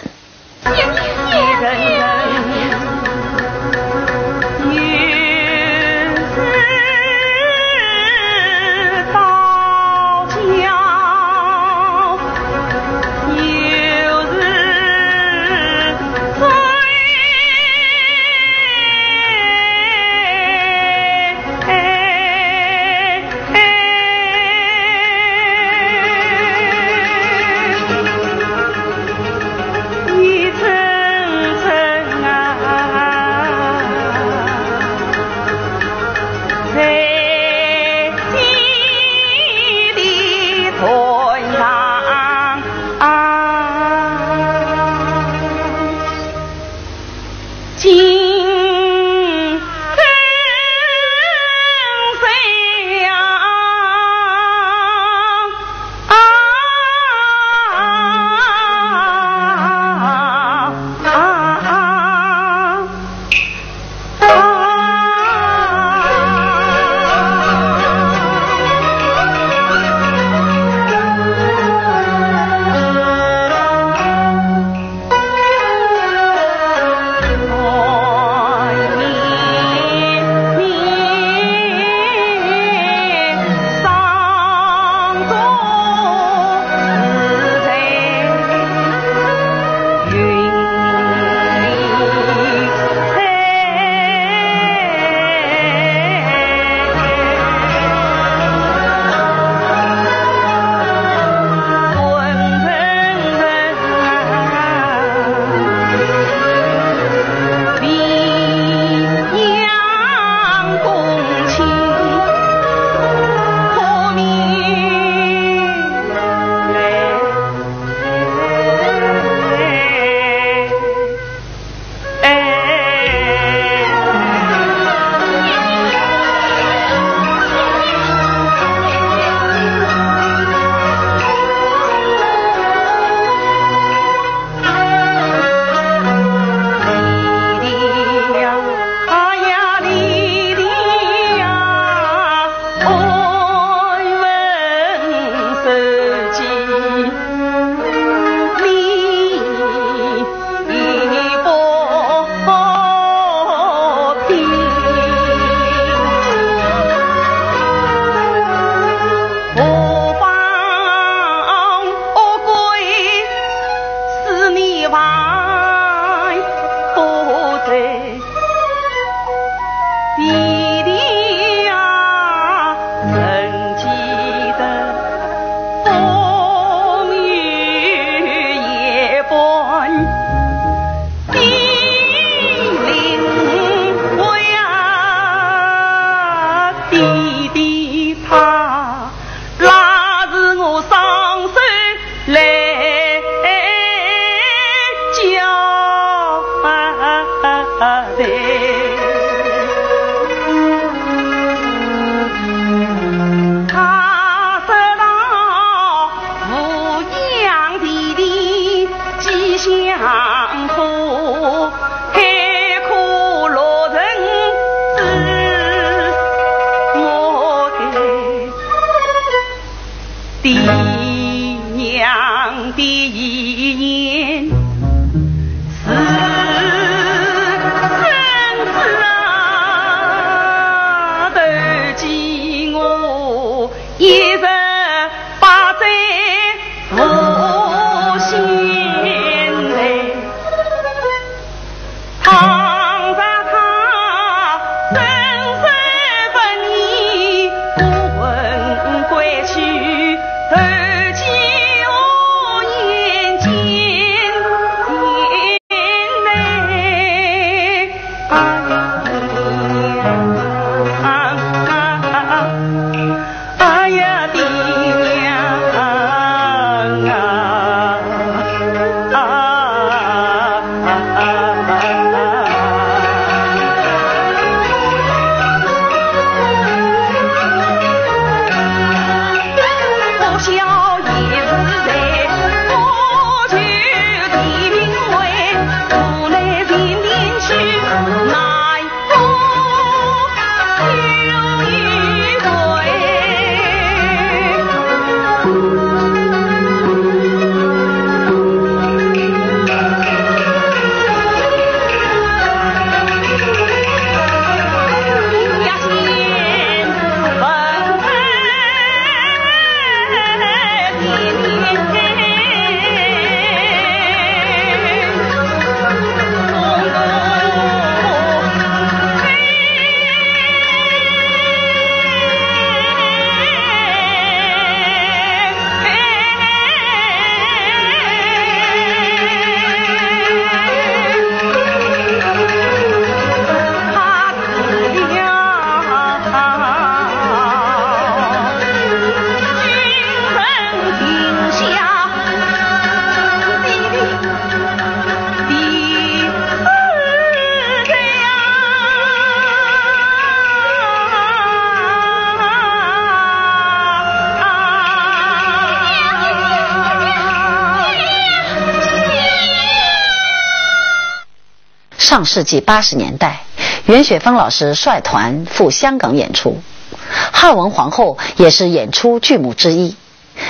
上世纪八十年代，袁雪峰老师率团赴香港演出，《汉文皇后》也是演出剧目之一。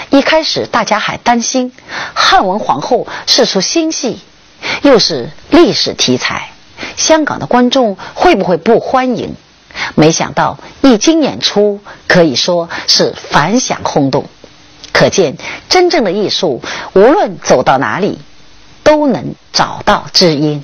一开始大家还担心《汉文皇后》是出新戏，又是历史题材，香港的观众会不会不欢迎？没想到一经演出，可以说是反响轰动。可见，真正的艺术，无论走到哪里，都能找到知音。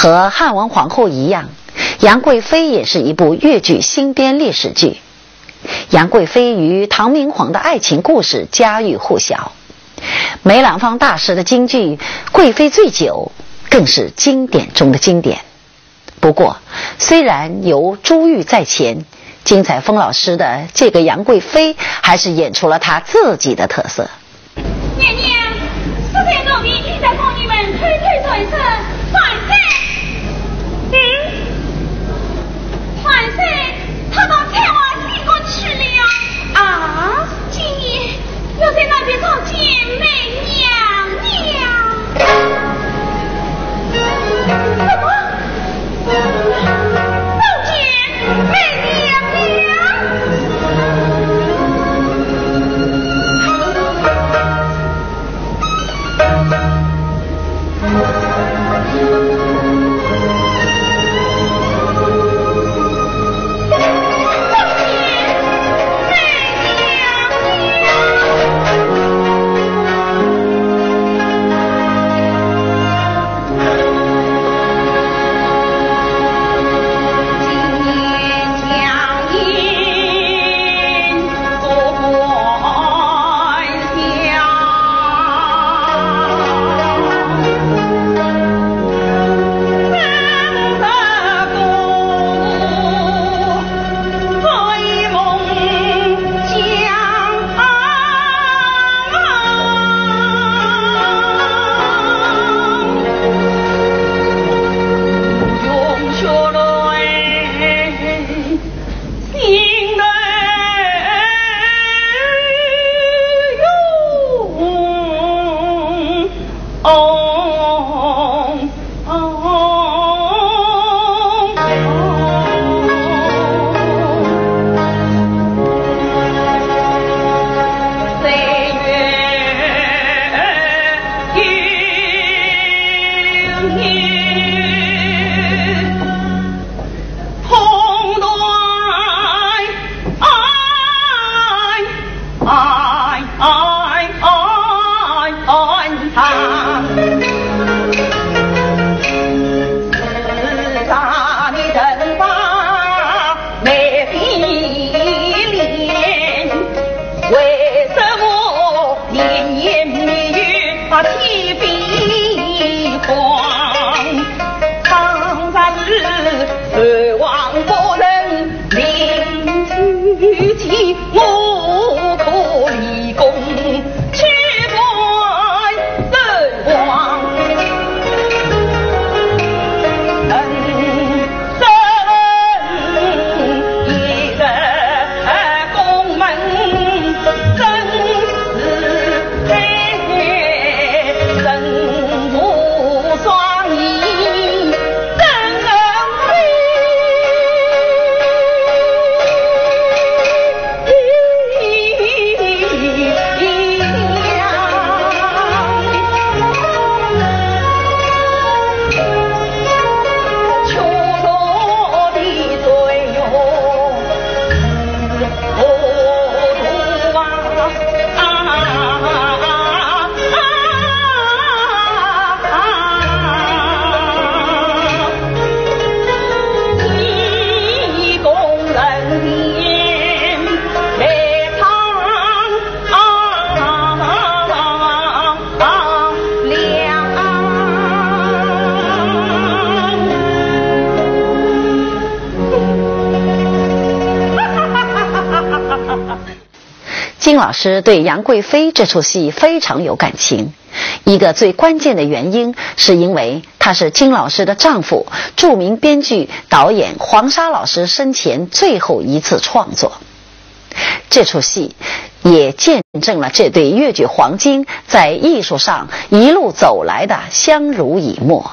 和《汉王皇后》一样，《杨贵妃》也是一部越剧新编历史剧。杨贵妃与唐明皇的爱情故事家喻户晓，梅兰芳大师的京剧《贵妃醉酒》更是经典中的经典。不过，虽然有珠玉在前，金采风老师的这个杨贵妃还是演出了她自己的特色。 娘娘，奴才奴婢已在宫里门偷偷转身，万岁！嗯？万岁，她到采花仙阁去了。啊？今夜又在那边撞见梅娘娘。什么？ 梦见梅娘娘。金老师对《杨贵妃》这出戏非常有感情，一个最关键的原因是因为它是金老师的丈夫、著名编剧、导演黄沙老师生前最后一次创作。这出戏也见证了这对越剧黄金在艺术上一路走来的相濡以沫。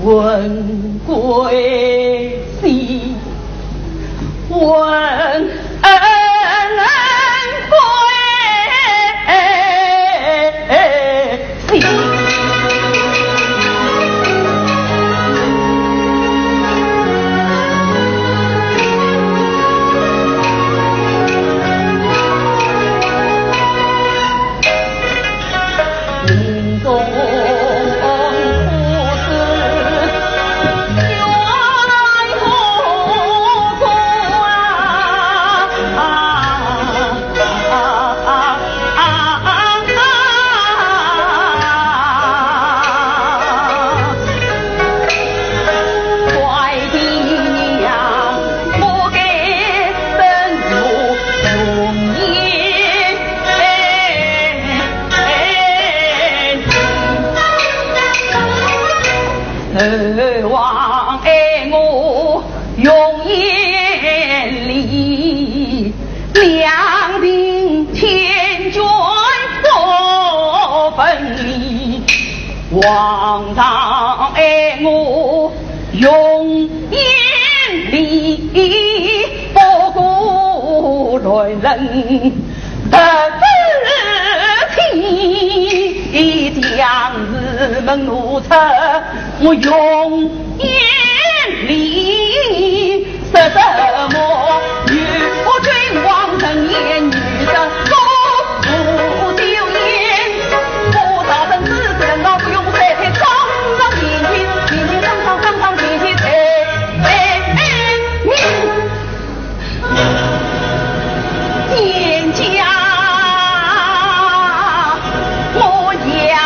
问贵姓，问贵 王丈爱我永远礼，不顾乱人得知情，将士们怒斥我永远礼。 说什么？女不君王，人言女色，不不丢脸。我大声之声，我不用再配，上上前去，前去上上，上上前去，哎哎哎，你见家模样。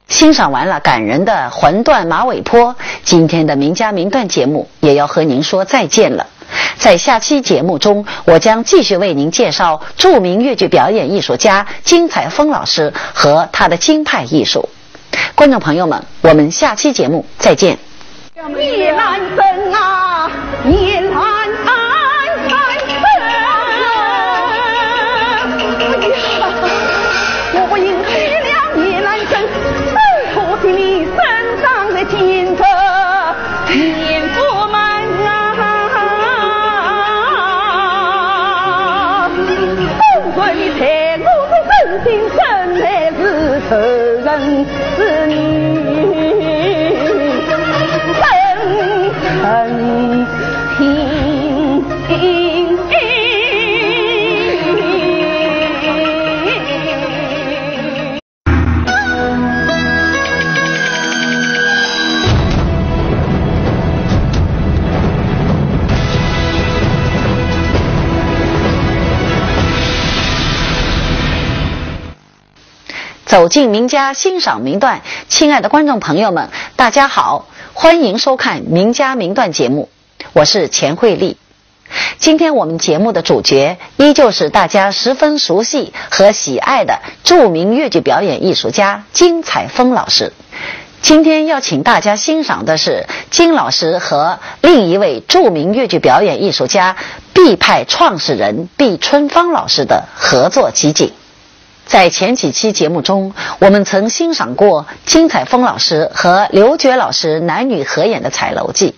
欣赏完了感人的《魂断马嵬坡》，今天的名家名段节目也要和您说再见了。在下期节目中，我将继续为您介绍著名越剧表演艺术家金采风老师和他的京派艺术。观众朋友们，我们下期节目再见。 走进名家，欣赏名段。亲爱的观众朋友们，大家好，欢迎收看名家名段节目，我是钱慧丽。今天我们节目的主角依旧是大家十分熟悉和喜爱的著名越剧表演艺术家金采风老师。今天要请大家欣赏的是金老师和另一位著名越剧表演艺术家毕派创始人毕春芳老师的合作集锦。 在前几期节目中，我们曾欣赏过金采风老师和刘珏老师男女合演的《彩楼记》，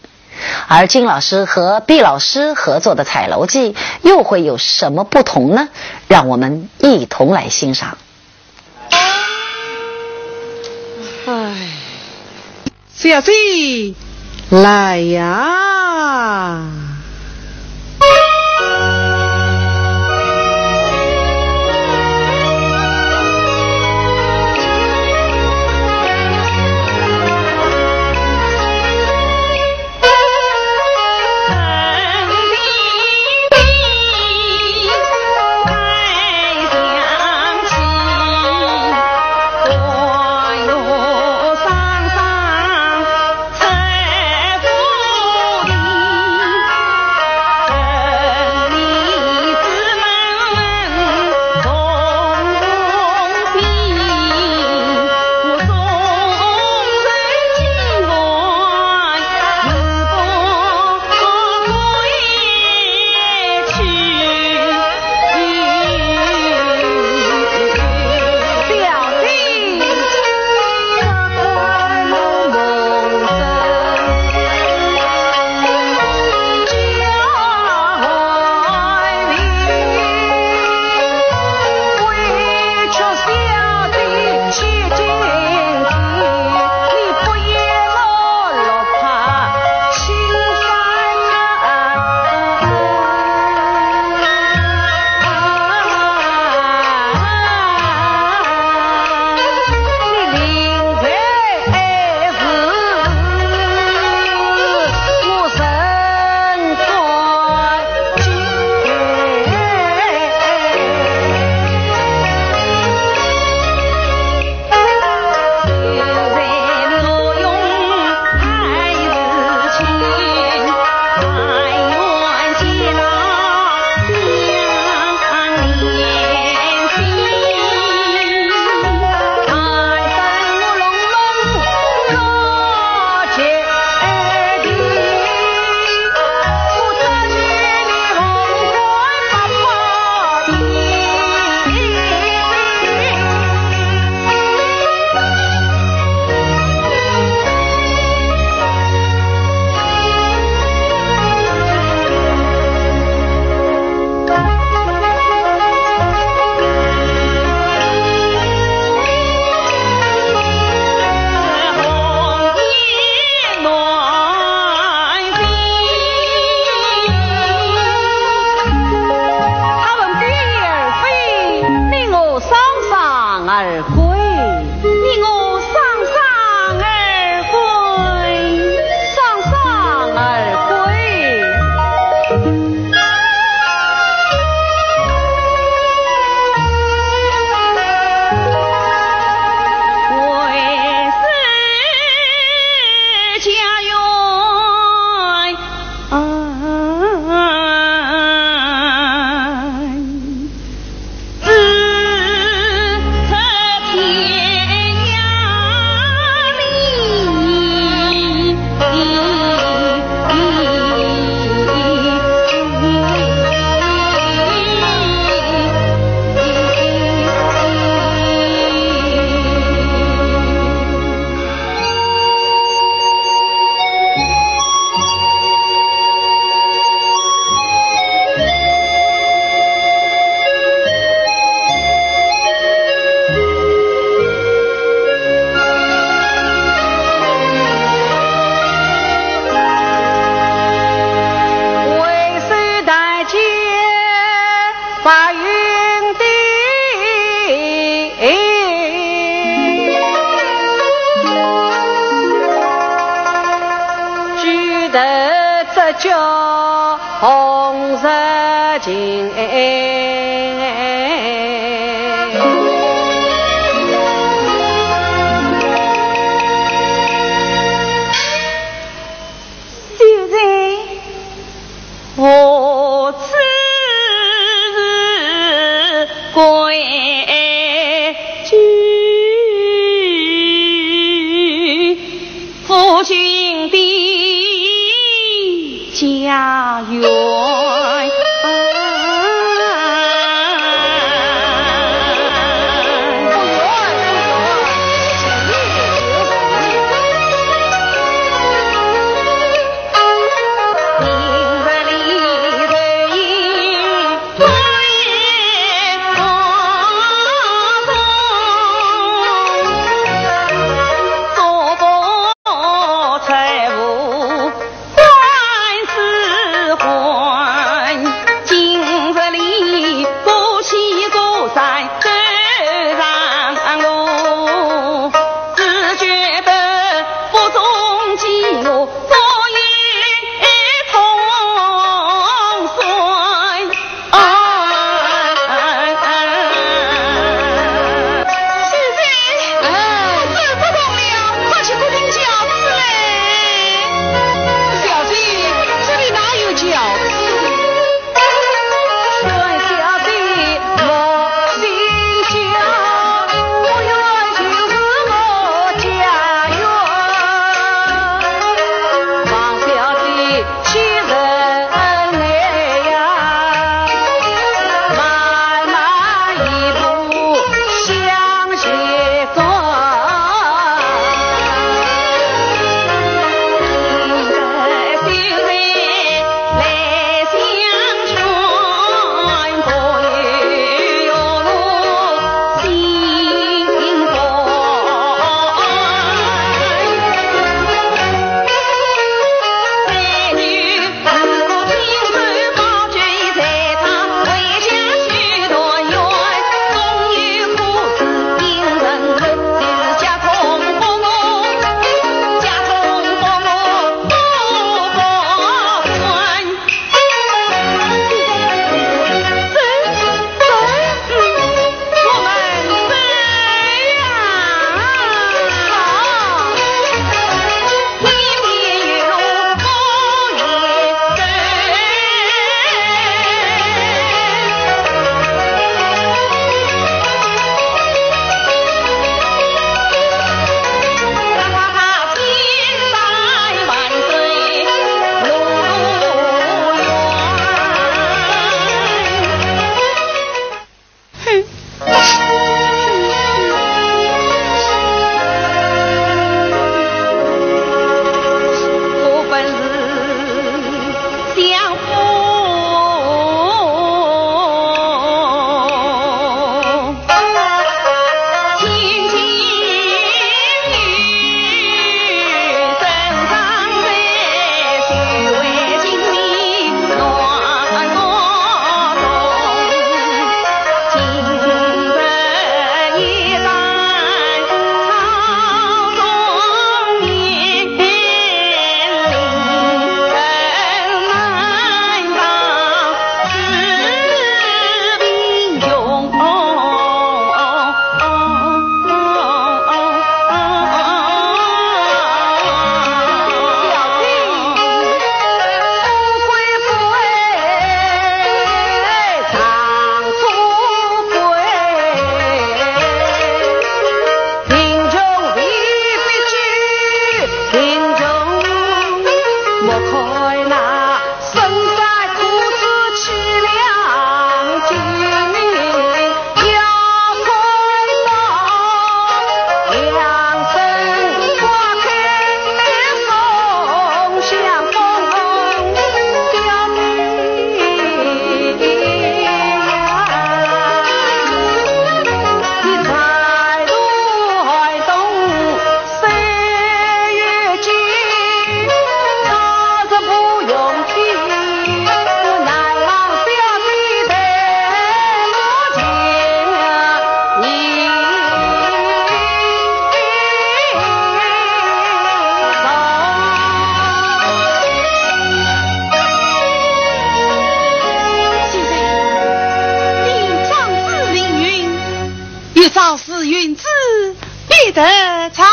而金老师和毕老师合作的《彩楼记》又会有什么不同呢？让我们一同来欣赏。唉。 小姐，来呀！这叫红日情。秀才，何处是归 居，夫君的家园。子，必得状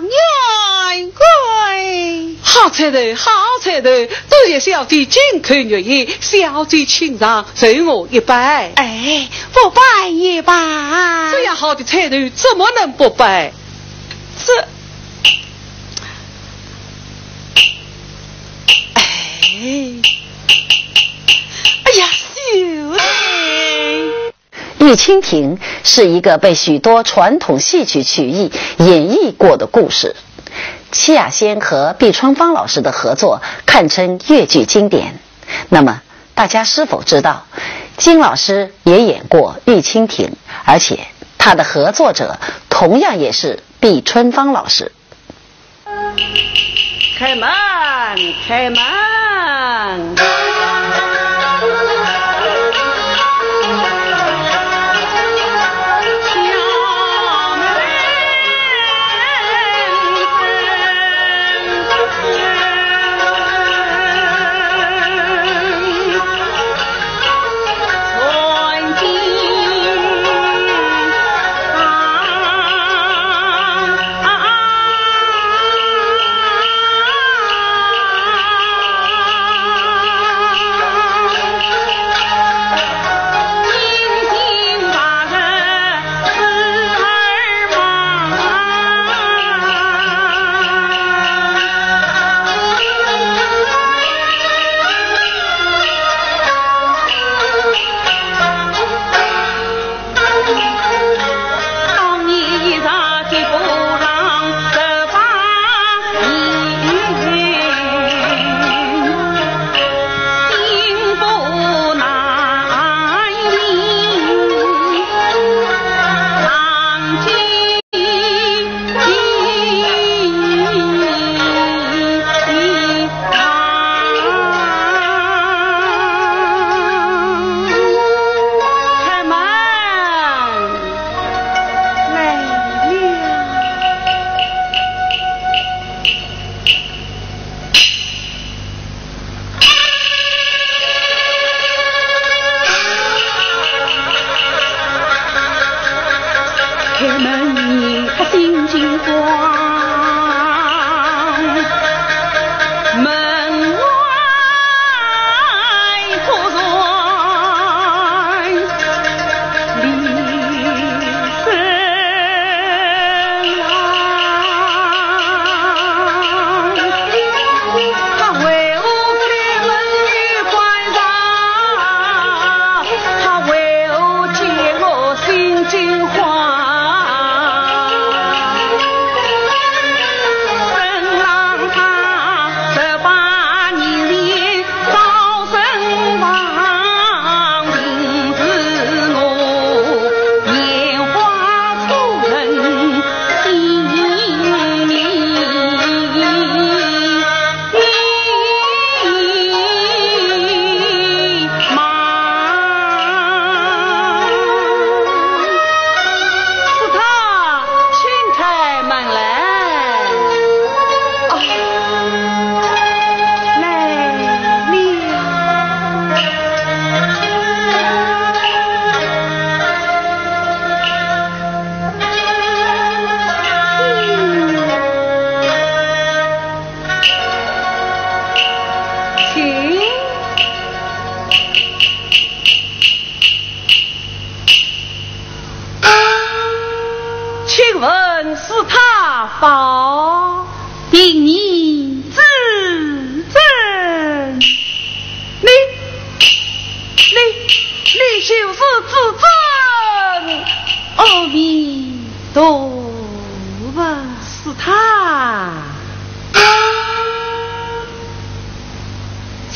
元归。好彩头，好彩头，多谢小姐金口玉言，小姐请上，受我一拜。哎，不拜也罢。这样好的彩头，怎么能不拜？这，哎，哎呀，秀才。 《玉蜻蜓》是一个被许多传统戏曲曲艺演绎过的故事。戚雅仙和毕春芳老师的合作堪称越剧经典。那么，大家是否知道，金老师也演过《玉蜻蜓》，而且他的合作者同样也是毕春芳老师。 开门，开门。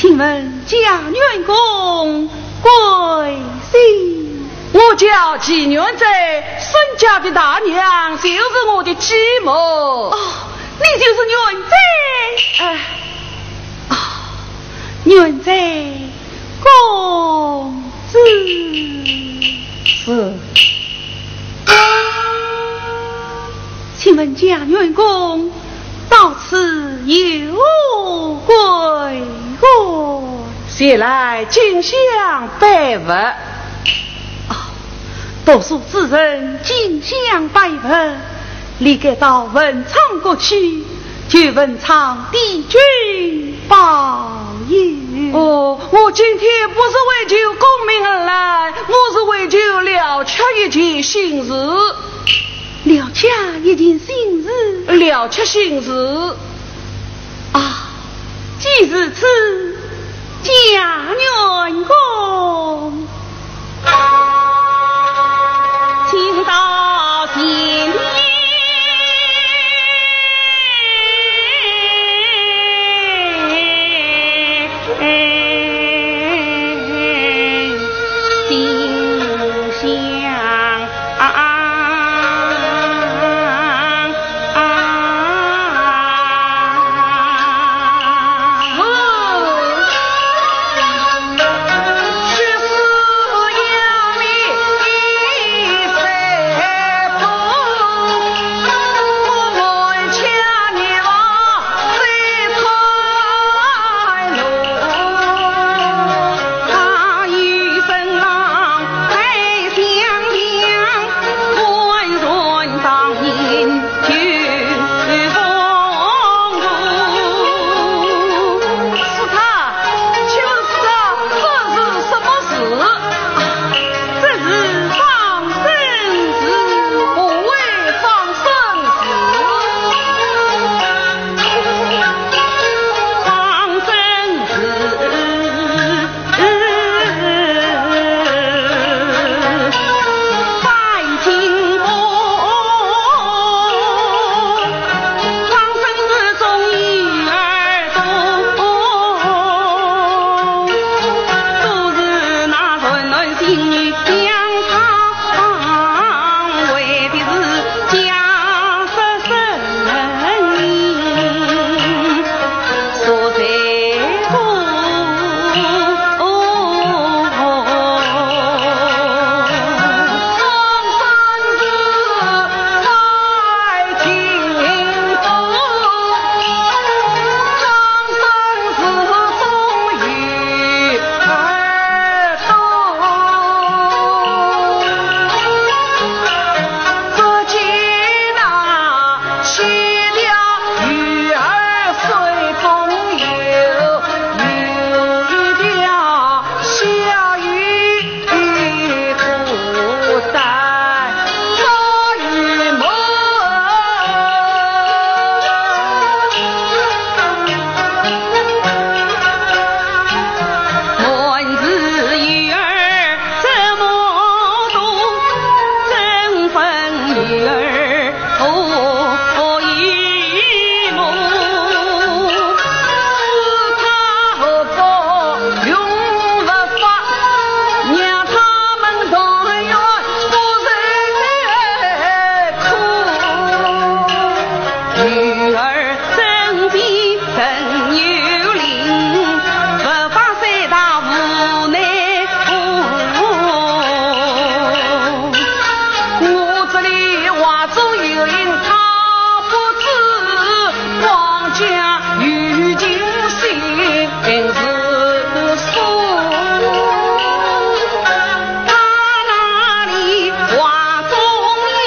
请问状元公贵姓？我叫季元哉，沈家的大娘就是我的继母。哦，你就是元哉？哎，哦，元哉公子。是。请问状元公， 到此有何贵干？前来进香拜佛。哦，读书之人，近乡拜佛，理该到文昌阁去，求文昌帝君保佑。哦，我今天不是为求功名而来，我是为求了却一件心事。了却一件心事？了却心事。啊，既如此， 家园公，请到前面。师太，请问师太，这是什么事？这是放生事。何为放生事？放生事。 我这里话中有音，他不知王家有情心事。他那里话中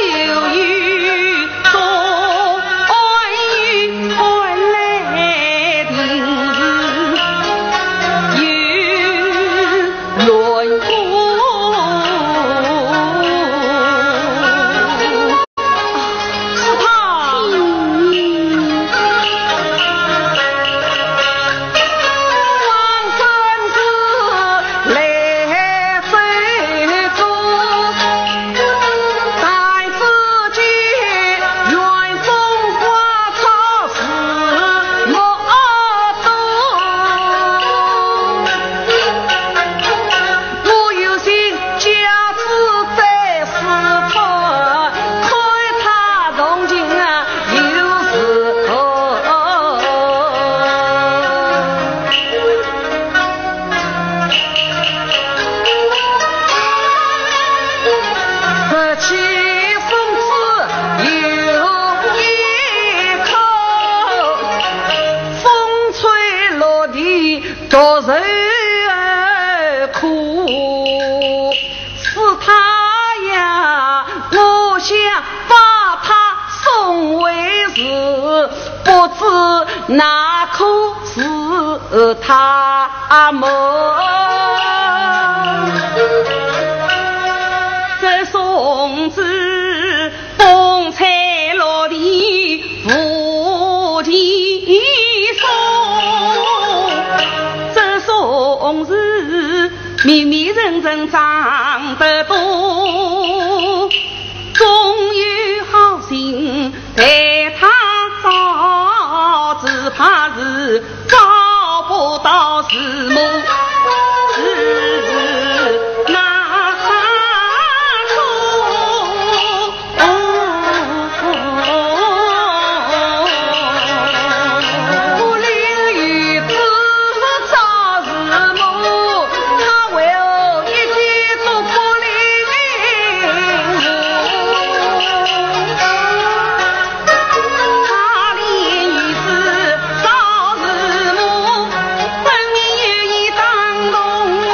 有音，不知哪棵是他么？这松子风吹落地无地种，这松子迷迷人人长得多，总有好心 待他找，只怕是找不到，是么？是那种。不灵与子找是么？他为何一点都不灵？ 他连与子找是么？分明有意打动我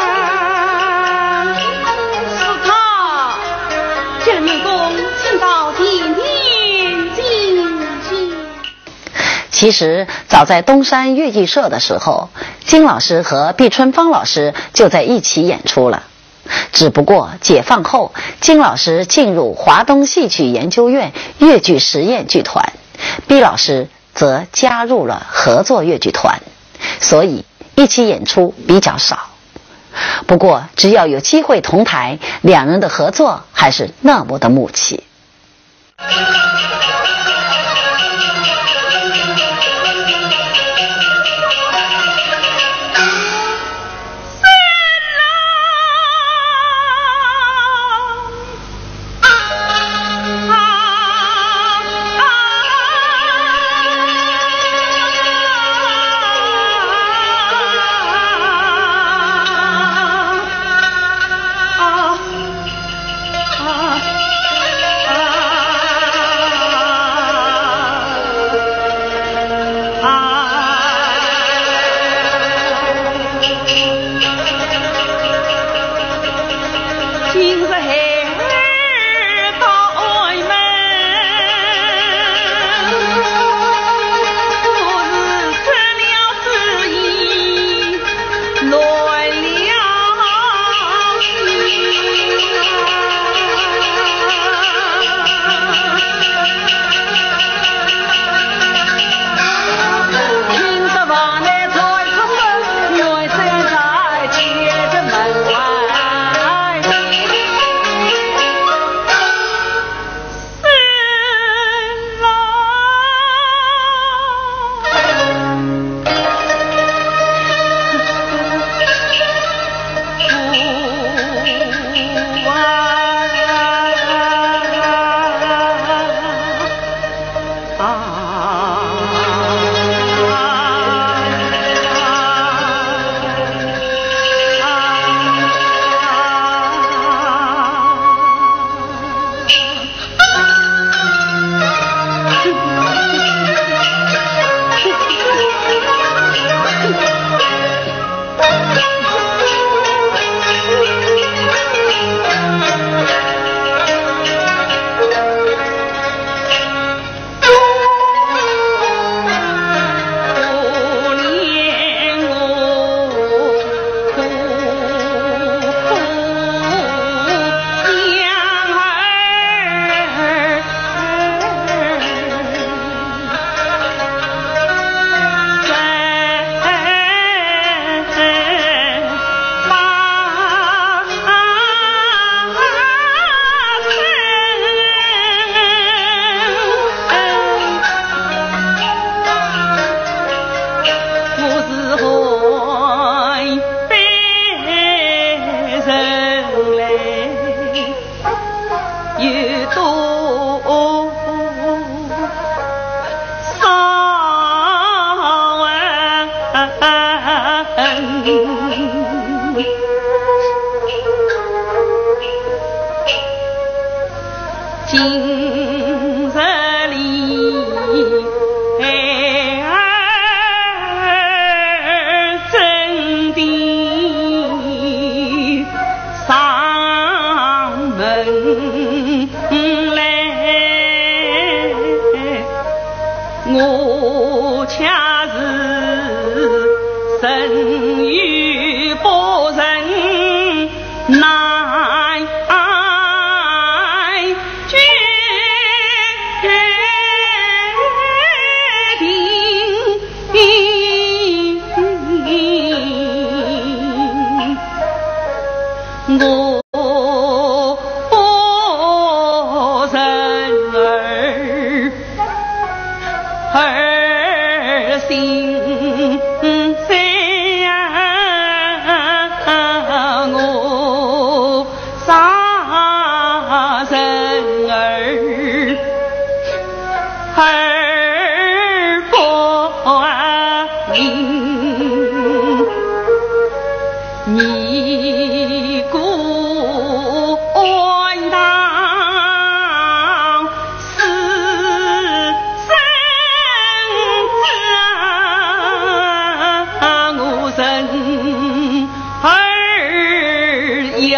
啊。是他，请门公，请到前厅请安。其实，早在东山越剧社的时候，金老师和毕春芳老师就在一起演出了。 只不过解放后，金老师进入华东戏曲研究院越剧实验剧团，毕老师则加入了合作越剧团，所以一起演出比较少。不过，只要有机会同台，两人的合作还是那么的默契。恰是人与不人难决定。我人儿儿心碎呀，我啥人儿儿不明。你敢当 私生子啊，我人儿要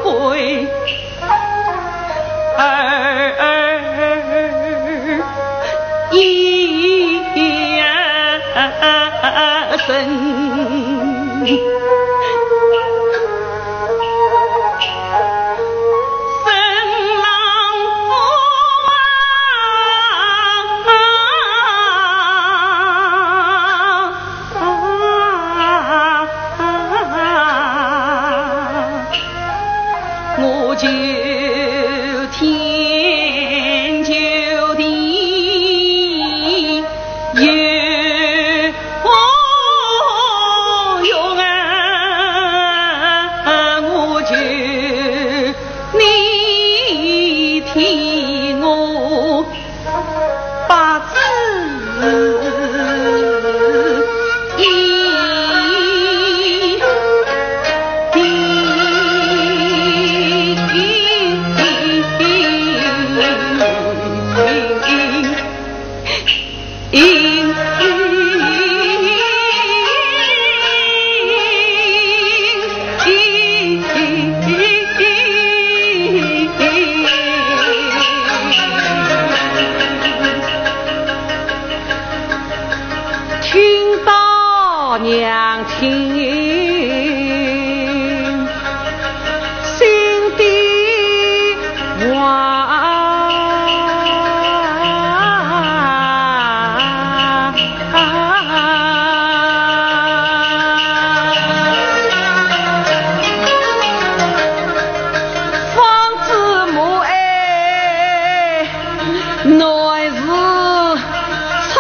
归儿一生。 我就天就地，有何用啊？我求你替我把子一定。听到娘亲心的话。 方知母爱难自存。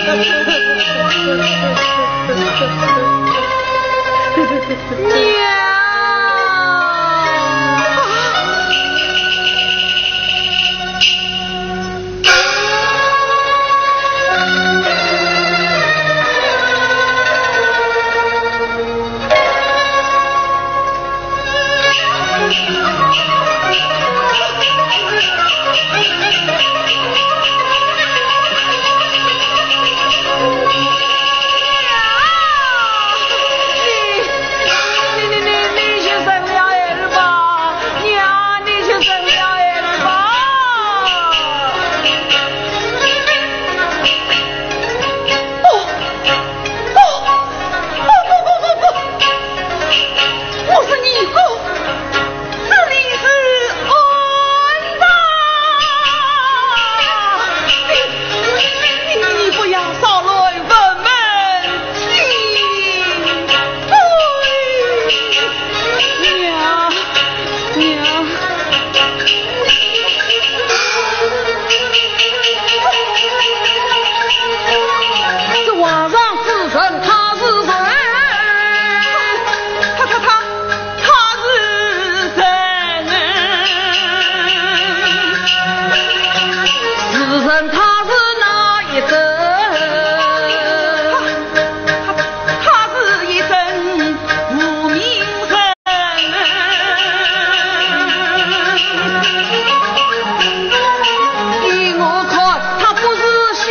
娘！你，你，你，你，你去生了孩儿吧，娘，你去生了孩儿吧。哦，哦，哦，不，不，不，不，不，我是尼姑。 这里是安堂。你，你，你不要扰乱我们清规。娘，娘。这皇上之人，他是谁？他，他，他， 他是谁？是谁？他是哪一尊？他，他，他是一尊无名人。依我看，他不是仙，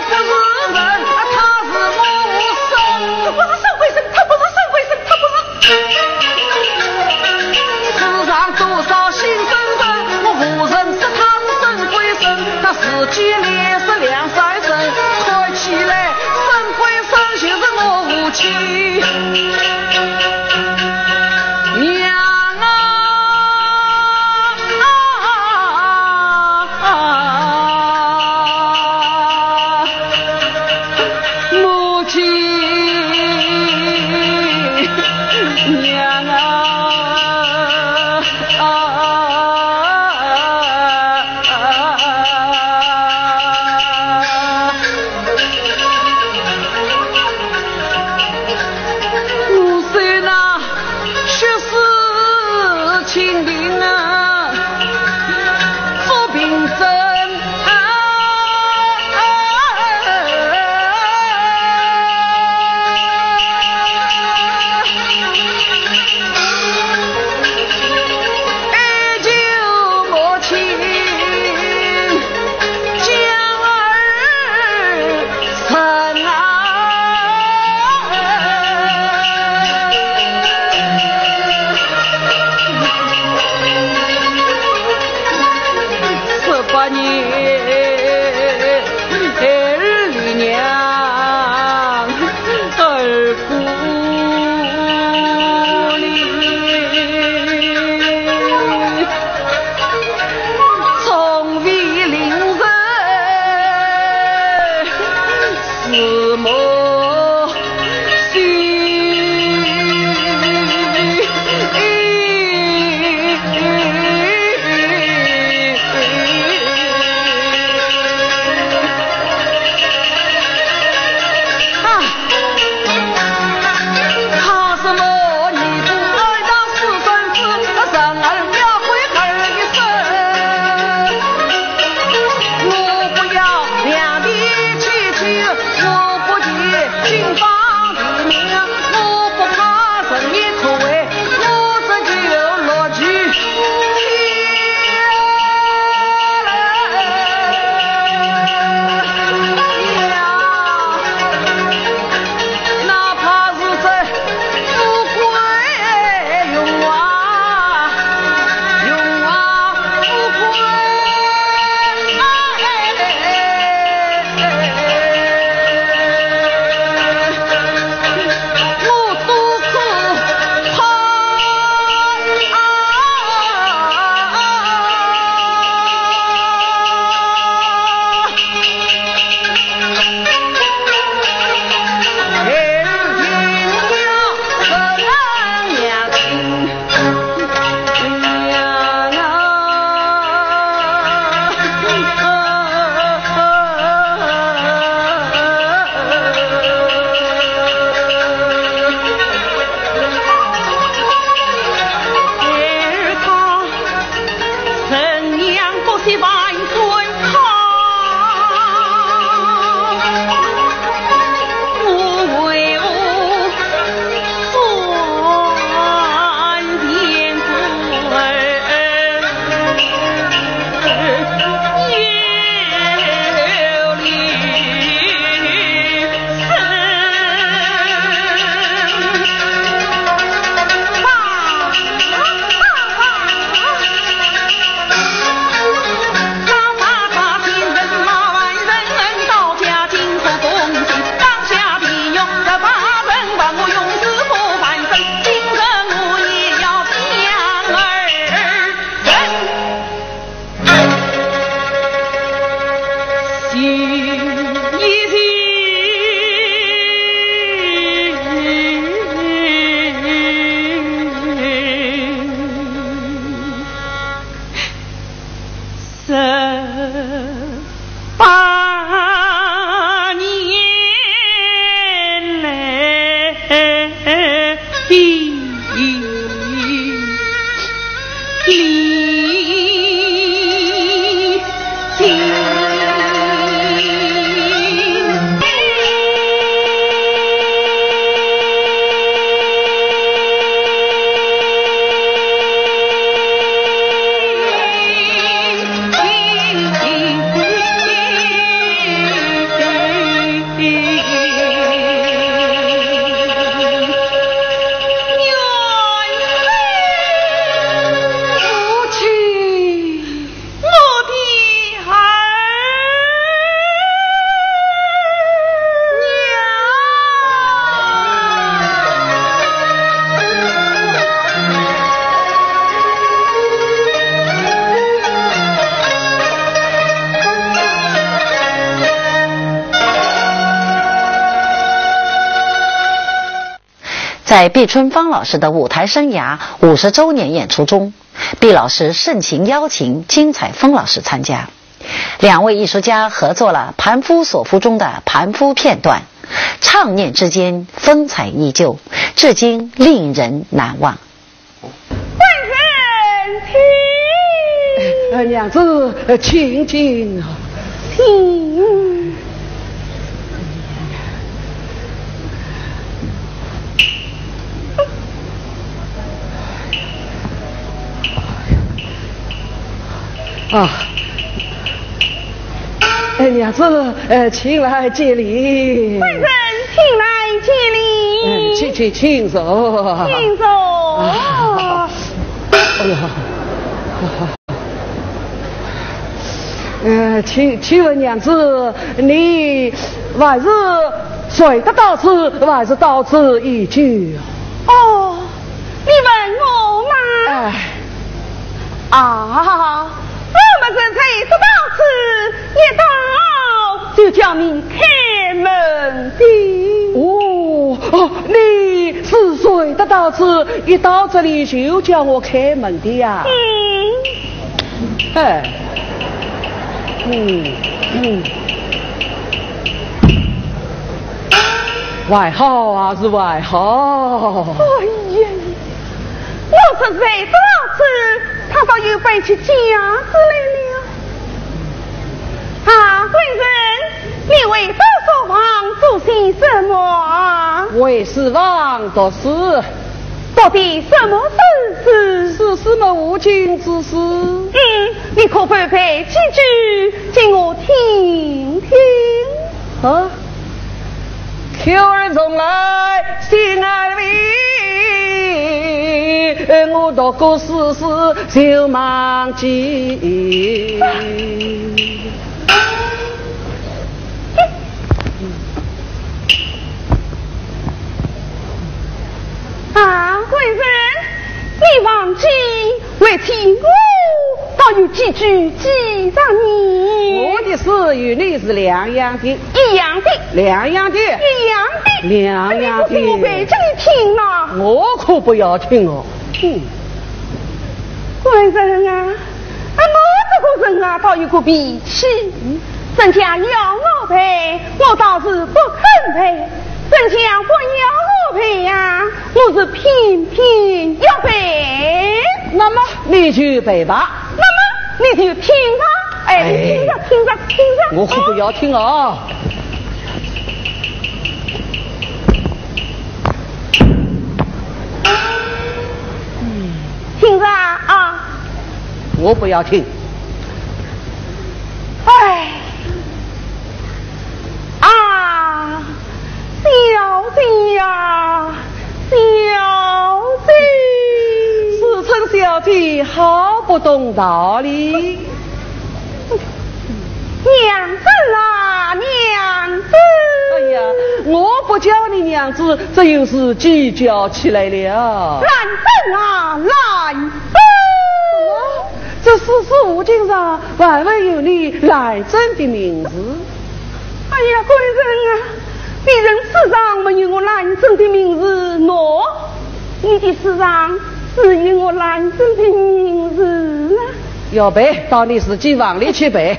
不是人，他是魔神。他不是神鬼神，他不是神鬼神，他不是 世上多少新生人，我无人知他是神鬼神，他自己也是两三神，看起来神鬼神就是我母亲。娘啊！ 母亲，娘啊！我说呐， 血洗清平啊，做凭证啊，哀求母亲将儿 十八年，儿与娘儿孤零，从未令人 思母心。啊！ 他是我尼姑，二大师孙子，生儿要跪儿一声。我不要两地去求，我不求在毕春芳老师的舞台生涯五十周年演出中，毕老师盛情邀请金采风老师参加。两位艺术家合作了《盘夫索夫》中的盘夫片段，唱念之间，风采依旧，至今令人难忘。官人请。呃，娘子，呃，请，请啊。请。啊。 哎，娘子，呃，请来见礼。官人，请来见礼。哎，请，请，请坐。请坐。啊，哎呀，呃，请，请问娘子，你还是睡得到此，还是到此一举啊？哦，你问我吗？哎。 啊，我们人才一到此，一到就叫你开门的。哦，哦，你是睡得到此，一到这里就叫我开门的呀？嗯。哎，嗯，嗯。还好啊，是还好。哎呀， 我是睡得到此，他倒又背起架子来了。啊，官人，你回到书房做些什么啊？回书房读书。读的什么书？是什么无经之书？嗯，你可否背几句给我听听？啊？ 秋儿送来新安慰，我读过四书就忘记。啊，官人，你忘记，为替我倒有几句寄上你。我的书与你是两样的。 一样的。两样的。一样的。两样的。哎呀，我背给你听啊。我可不要听哦。嗯。官人啊，啊，我这个人啊，倒有个脾气。人家要我背，我倒是不肯背；人家不要我背呀，我是偏偏要背。那么你就背吧。那么你就听吧。 哎，哎，听着，听着，听着。我可不要听啊。听着啊。我不要听。哎。啊。 小姐呀，小姐。自称小姐好不懂道理。娘子啊，娘子。哎呀，我不叫你娘子，这又是计较起来了。兰贞啊，兰贞。什么？这四书五经上还会有你兰贞的名字？ 哎呀，官人啊，别人书上没有我兰贞的名字，喏，你的书上是有我兰贞的名字啊。要背，到你自己房里去背。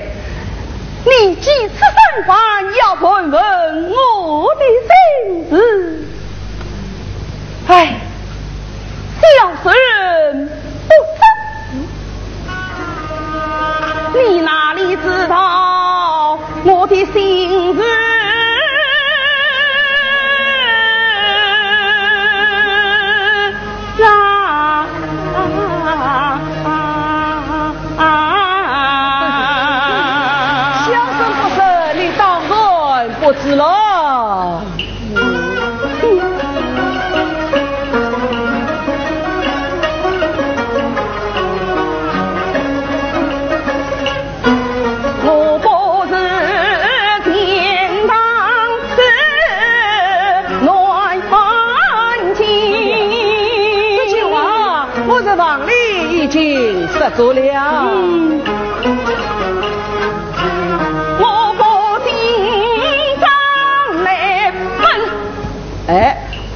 你几次三番要盘问我的心事。 哎，小人不知，你哪里知道我的心事啊？小生不知，你当然不知了。 我不是天堂之乱环境。这句话我在房里已经说过了。嗯。我不进张来奔。哎，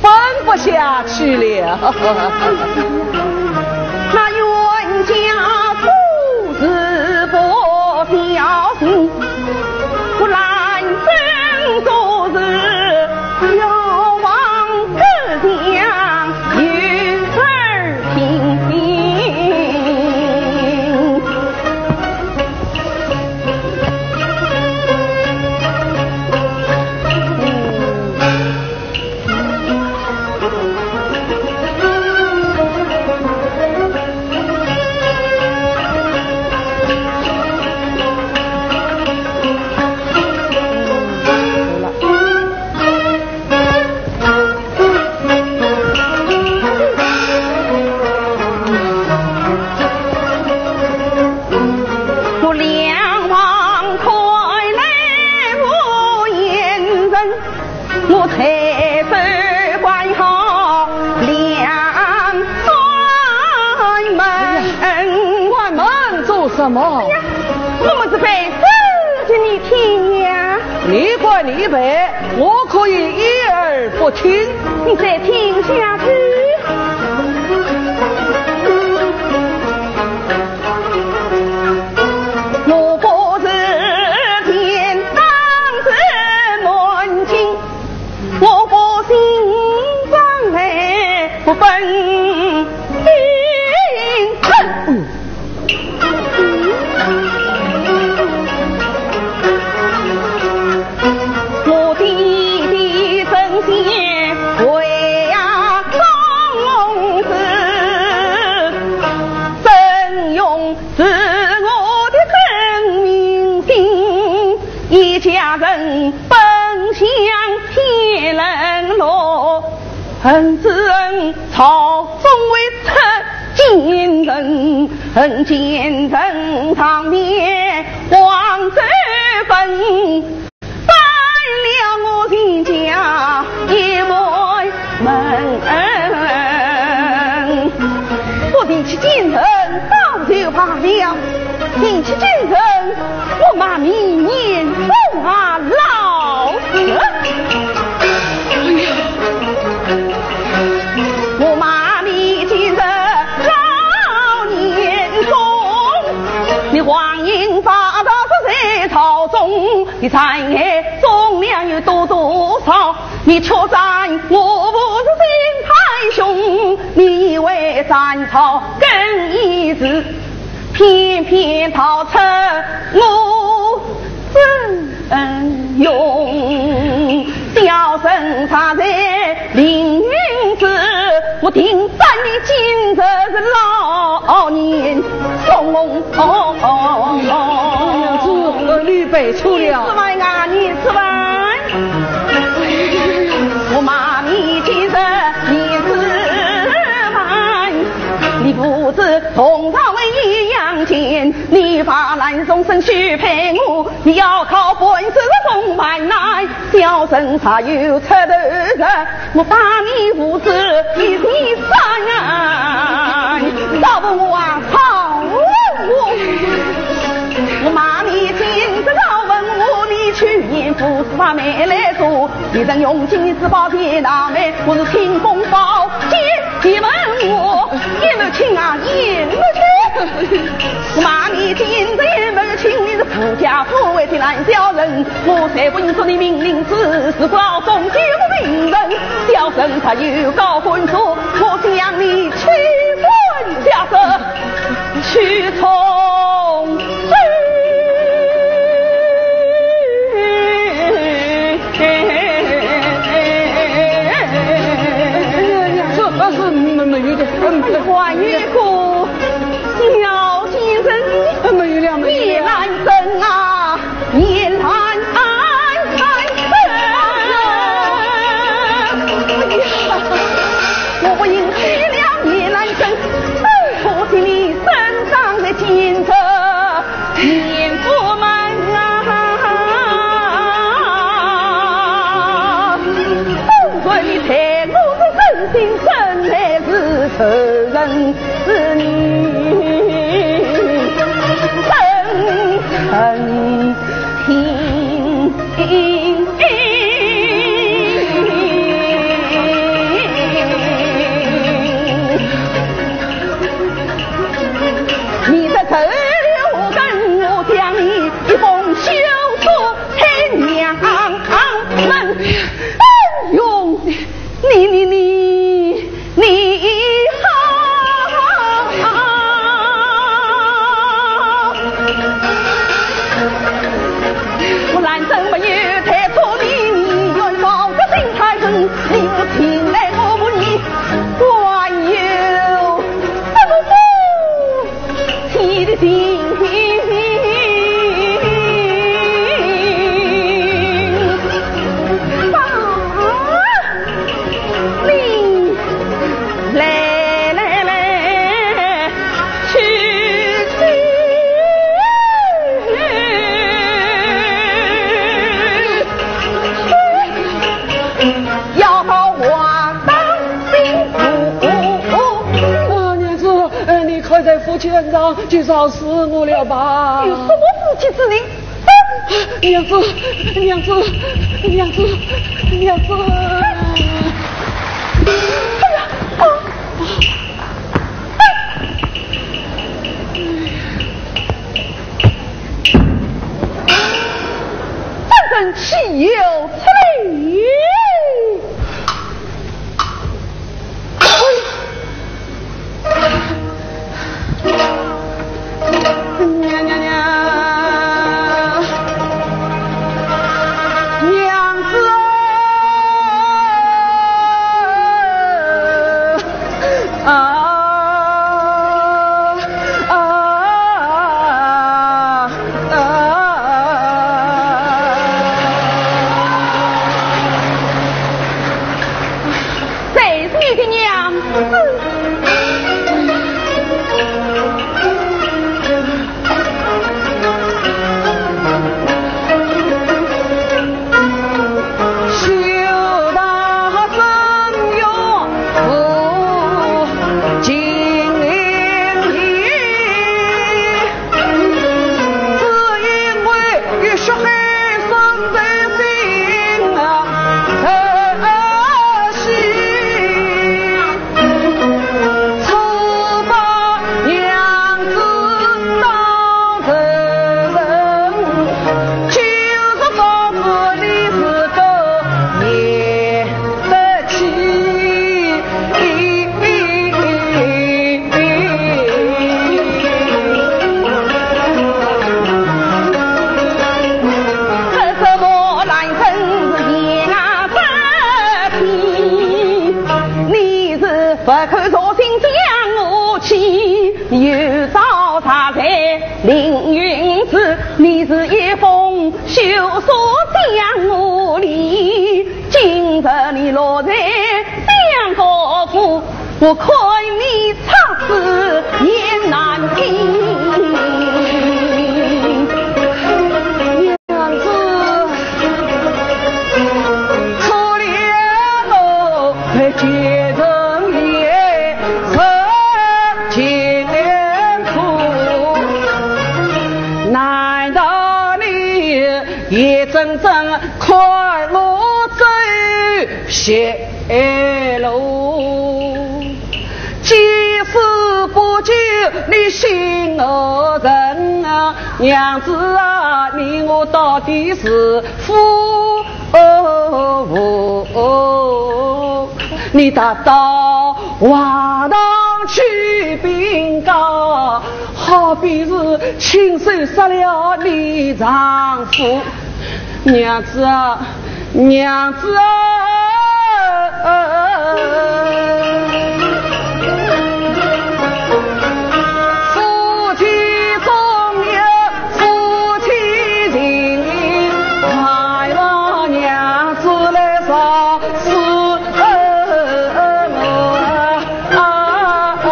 奔不下去了。那冤家做事不小心，我兰贞做事要望各家有耳听。我两旁看来无言人，我抬手关好两扇门。哎呀，关门做什么？哎呀，我们是背诗给你听呀。你管你背，我可以一耳不听。你再听下去。 我不是天当之门亲，我不姓张来不本姓陈。我爹爹曾是为呀公子，曾用 是我的真名姓，一家人本乡天人路，恨之恨朝中为出奸人，恨奸人上面王子本。 反了我全家一回门。我提起奸人倒就罢了，提起奸人，我骂你年中啊老死。我骂你奸人老年中，你荒淫霸道是在朝中， 你残害忠良有多多少？你却斩我父子心太凶，你以为斩草更易事，偏偏逃出我曾荣。小生杀在凌云寺，我定斩你奸人是老年中。 哎呀，这个你背错了。你吃饭啊，你吃饭。我骂你奸人，你吃饭。你父子同朝为一样奸，你把兰松生许配我，你要靠本事是共患难。 小生若有出头日，我把你父子一起杀啊！赵文华啊，赵文华！我骂你奸人赵文华，你去年不是把媒来做，你曾用金子宝剑拿媒，我是青锋宝剑。 你问我，你母亲啊，你母亲。我骂你奸人母亲，你是富家富贵的烂小人。我才不允许你命令之，是不要忠心不命人。小生他有高官做，我将你取婚下手，取从事。 这还是没，没有的，嗯，还有个小贱人，没有了，没有了。叶兰贞啊，叶兰贞。哎呀，我不应该了叶兰贞，可惜你身上的奸贼 奸夫们啊，都说你待我是真心真爱是仇人是你，真恨天。上就饶恕我了吧。有什么不吉之人？娘子，娘子，娘子，娘子。哎呀，啊，哎。真正岂有此理！ 娘娘娘，娘子啊，啊，啊，啊。 谁是你的娘子？娘子，可怜我被奸人也受尽苦，难道你也真正看我这些 哎喽，既是不救，你心何忍啊？娘子啊，你我到底是夫妇？你踏到华堂去禀告，好比是亲手杀了你丈夫。 娘子啊，娘子啊！夫妻终有夫妻情，还望娘子来饶恕我。 啊，啊，啊。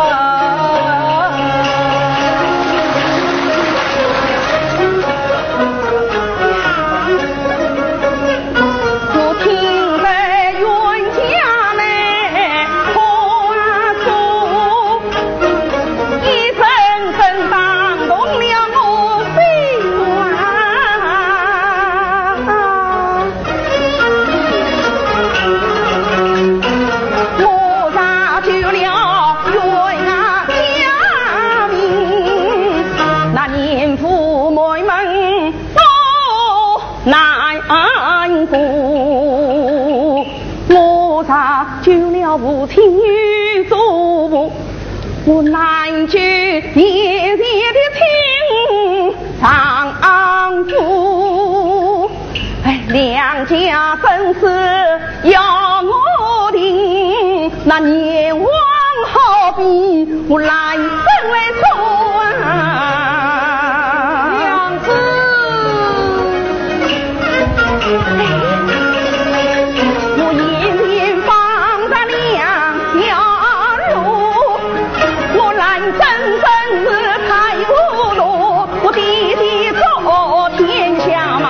哎，两家生死要我定，那阎王好比我来生来做啊。娘子。哎，我眼前放着两条路，我来生生是太无路，我爹爹做天下嘛，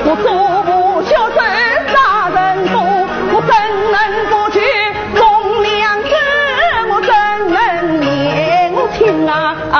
我做不孝，真杀人多，我怎能不去供娘子？我怎能言情啊？啊，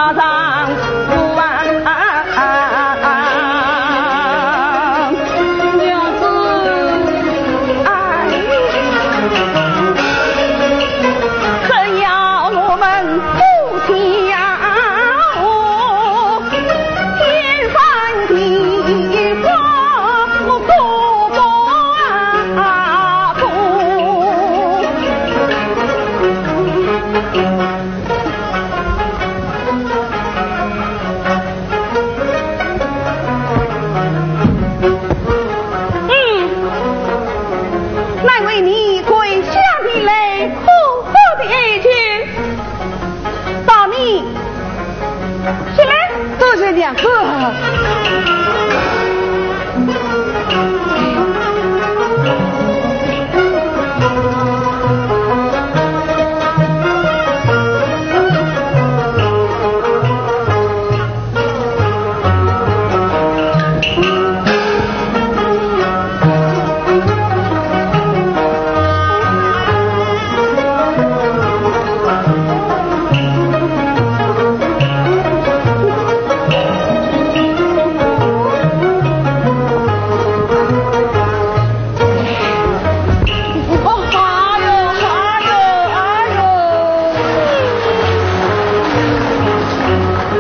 哦，哎呦，哎呦，哎呦！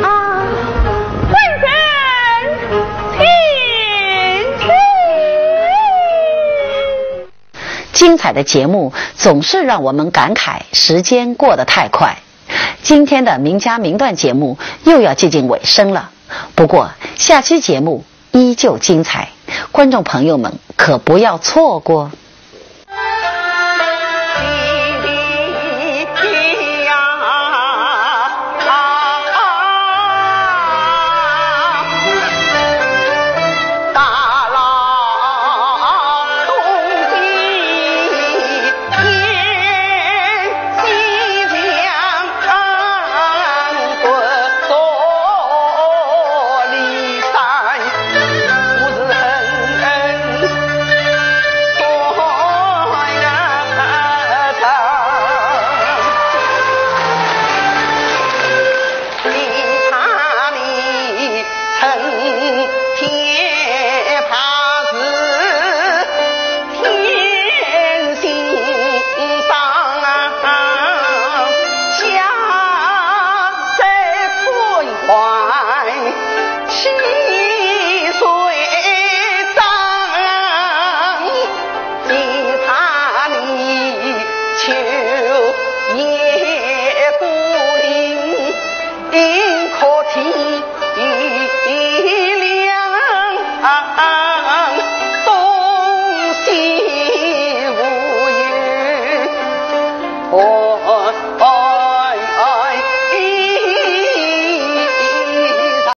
啊，官人，请起。精彩的节目总是让我们感慨时间过得太快。今天的名家名段节目又要接近尾声了，不过下期节目依旧精彩，观众朋友们可不要错过。